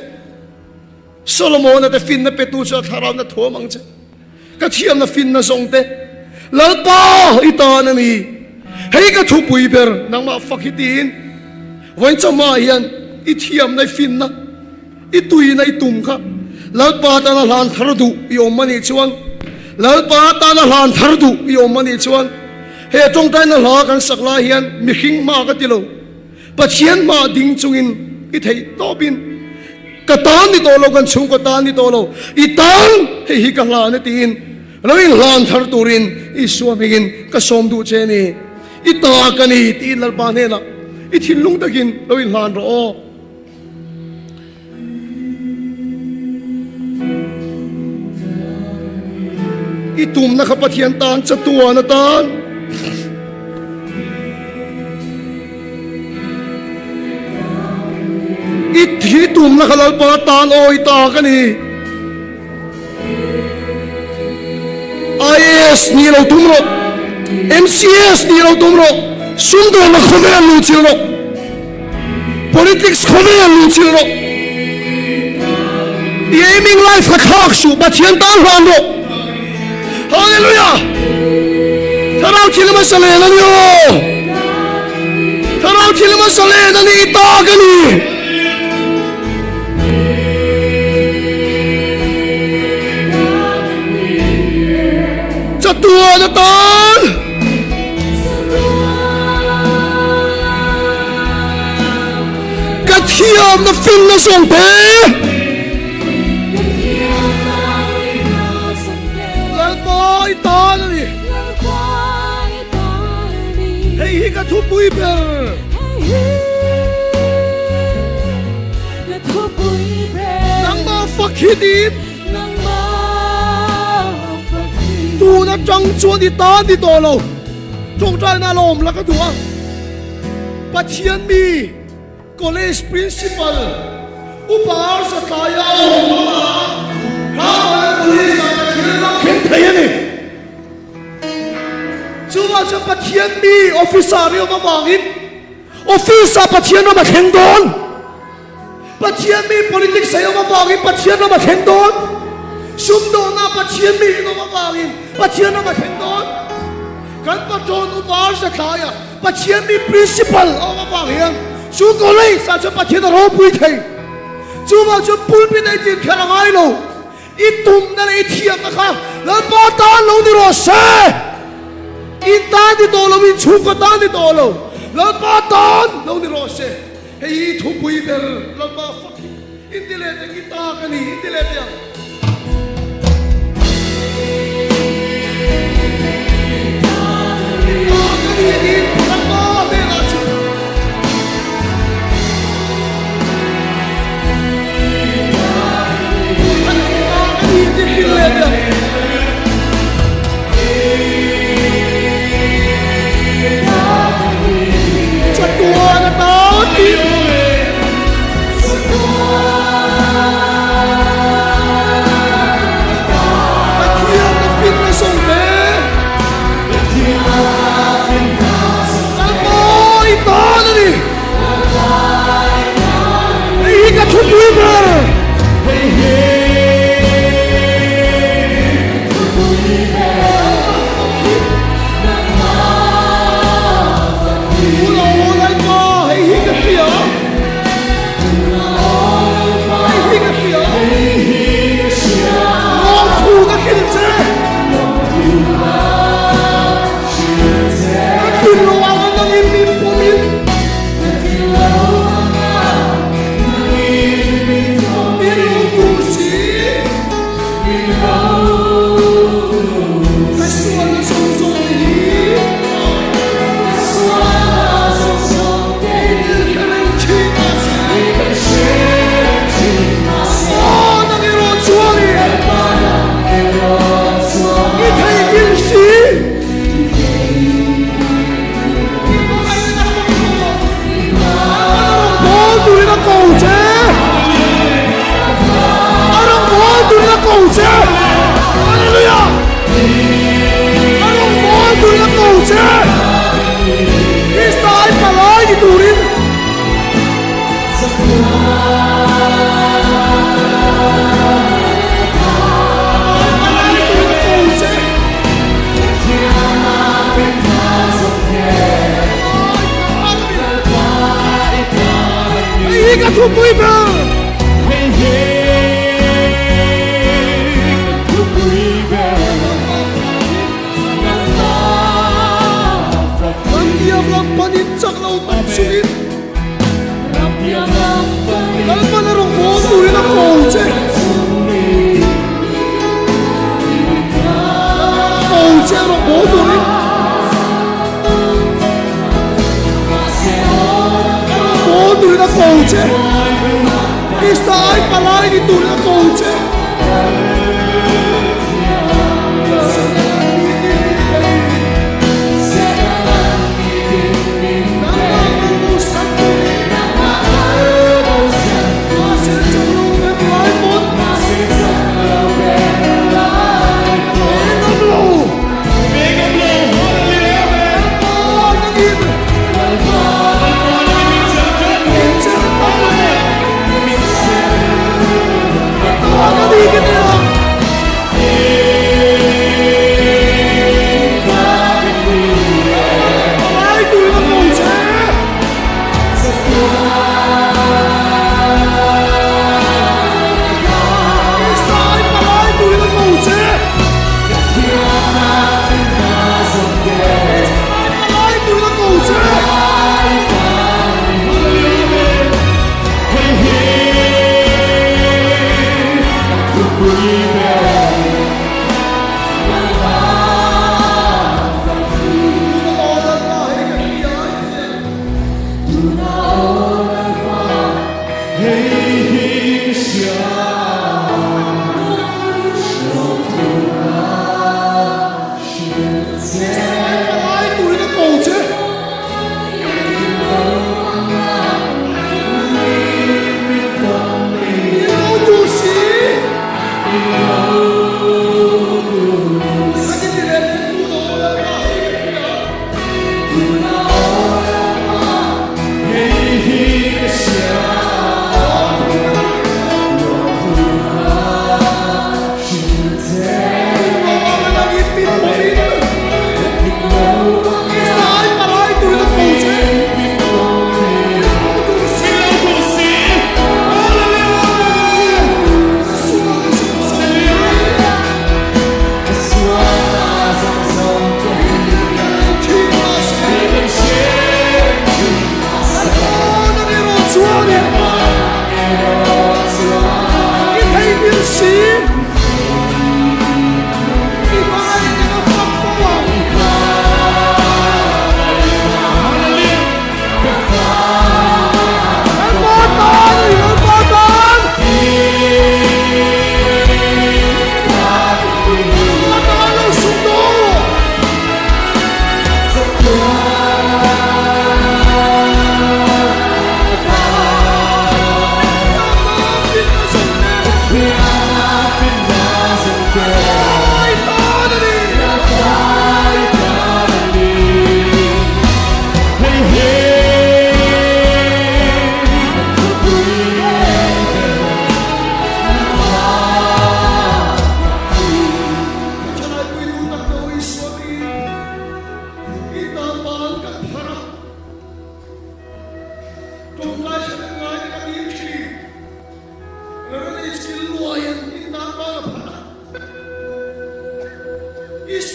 Solomona te finna petu chu a thlarauna thuam ang che. Ka thiamna finna zawng te Lalpa i tan a ni. Hei ka thupui ber nangmah fak hi tiin vawiin chawhma hian i thiamna i finna i tuina i tum kha Lalpa tana hlan thar duh i awm a nih chuan Lalpa tana hlan thar duh i awm a nih chuan he tawngtaina hla kan sak lai hian mihring hma ka ti lo. Pathian hmah ding chungin i theih tawpin ka tan ni tawh lo, kan chhungkaw tan ni tawh lo, i tan hei hi ka hlan e tiin lo inhlan thar turin Isua hmingin ka sawm duh che ni. I ta ka ni tiin Lalpa hnenah i thinlung takin lo inhlan rawh aw. I tumna kha Pathian tan chatuan atan. I thi tumna kha Lalpa tan awi ta ka ni. IAS ni lo tum rawh, MCS ni lo tum rawh, sumdawnna khawvel lu chil rawh, politics khawvel lu chil rawh. I aiming life kha thlak suh, Pathian tan hlan rawh. Hallelujah! Thlarau thil hmasa len a ni aw. Thlarau thil hmasa len a ni i tak a ni. Chatuan atan ka thiamna finna zawng te Lalpa i tan a ni. Hei hi ka thupui ber. Nangmah fak hi tiin. Tun atang chuan i tan ti tawh lo. Tawngtaina la awm la ka duh a. Pathian mi College Principal Upa Arsa tlaia a awm hmangah Hramana Police ah Pathian ram khen thei a ni. Chuvang chuan Pathian mi officer i awm avangin office ah Pathian ram a thleng dawn. Pathian mi politics a i awm avangin Pathian ram a thleng dawn. Sumdawhna Pathian mi in awm avangin Pathian ram a thleng dawn. Kan patron Upa Arsa tlaia Pathian mi principal a awm avang hian chu college ah chuan Pathian a ropui thei. Chuvang chuan pulpit a i tlin kher a ngai lo. I tumna leh i thiamna kha Lalpa tan lo ni rawh se. In tan ni tawh lo, in chhungkaw tan ni tawh lo, Lalpa tan lo ni rawh se. Hei hi thupui ber Lalpa fak hi in ti leh teng i tak a ni, in ti leh teh ang. I tak a ni tiin Lalpa hnenah chu. Chatuan atan in Pathian na finna zawng te Lalpa i tan a ni. Hei hi ka thupui ber. Tuna aw Lalpa, hei hi ka hria. Hei hi ka hria. Lawmthu ka hrilh che. Ka tlin lo ang a nangin min pawmin. Min lo tur si. Ka sualna zawng zawng te hi. I hre reng thin mahse. Aw nang erawh chuan i. I theihnghilh si. A rawn bawl turin a ko che. A rawn bawl turin a ko che. Hallelujah. A rawn bawl turin a ko che. Krista ai palai ni turin. Palai turin a ko che. Hei hi ka thupui ber. Ram diam lam panin chak lo tak chungin Lalpan a rawn bawl turin a ko che. Ko che a rawn bawl turin. A rawn bawl turin a ko che. Krista ai palai ni turin a ko che.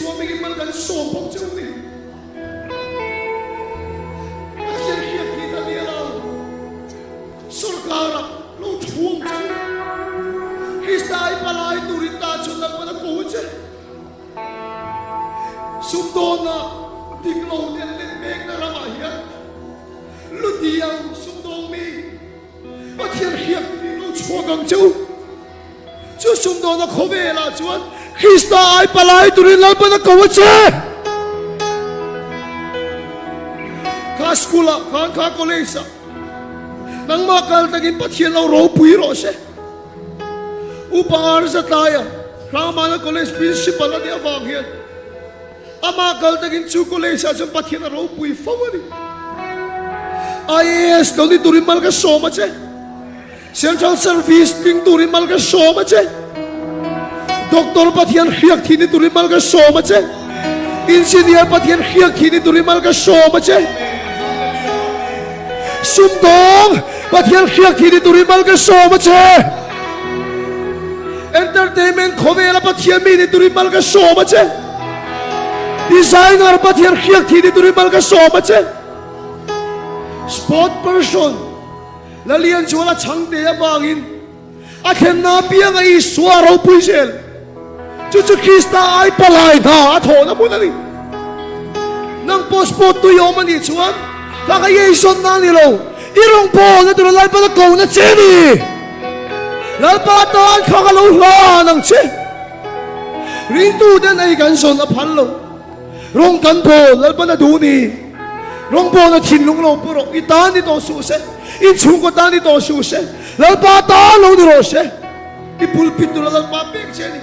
Isua hmingin mal kan sawm bawk che u ni. Pathian hriat hi Daniela sorkara lo thuam che u. Krista ai palai turin ta chuan Lalpan a ko che. Sumdawnna dik lo leh let mekna ramah hian Lutiang sumdawng mi Pathian hriat turin lo chhuak ang che u. Chu sumdawna khawvelah chuan Krista ai palai turin Lalpan a ko a che. Kha school ah khan kha college ah nangmah kal takin Pathian lo ropui rawh se. Upa Arzatlai ah Ramana college principal a nih avang hian Amah kal takin chu college ah chuan Pathian a ropui fo a ni. IAS lo ni turin mal ka sawm a che. Central Service tling turin mal ka sawm a che. Doctor Pathian hriak thi ni turin mal ka sawm a che. Engineer Pathian hriak thi ni turin mal ka sawm a che. Sumdawng Pathian hriak thi ni turin mal ka sawm a che. Entertainment khawvela Pathian mi ni turin mal ka sawm a che. Designer Pathian hriak thi ni turin mal ka sawm a che. Sport person Lalian chuan a chhangte avangin a thlenna apianga Isua ropui zel. Chu chu Krista ai palai hna a thawhna hmun a ni. Nang pawh sport tui awm a nih chuan ka ka eizawnna a ni lo. I rawngbawlna tura Lalpa la kohna che a ni. Lalpa tan kha ka lo hlan ang che. Ringtuten ei kan zawn a phal lo. Rawng kan bawl Lalpan a duh ni. Rawng bawlna thinlung lo pu rawh. I tan ni tawh suh se. In chhungkaw tan ni tawh suh se. Lalpa tan lo ni rawh se. I pulpit tura Lalpa pek che a ni.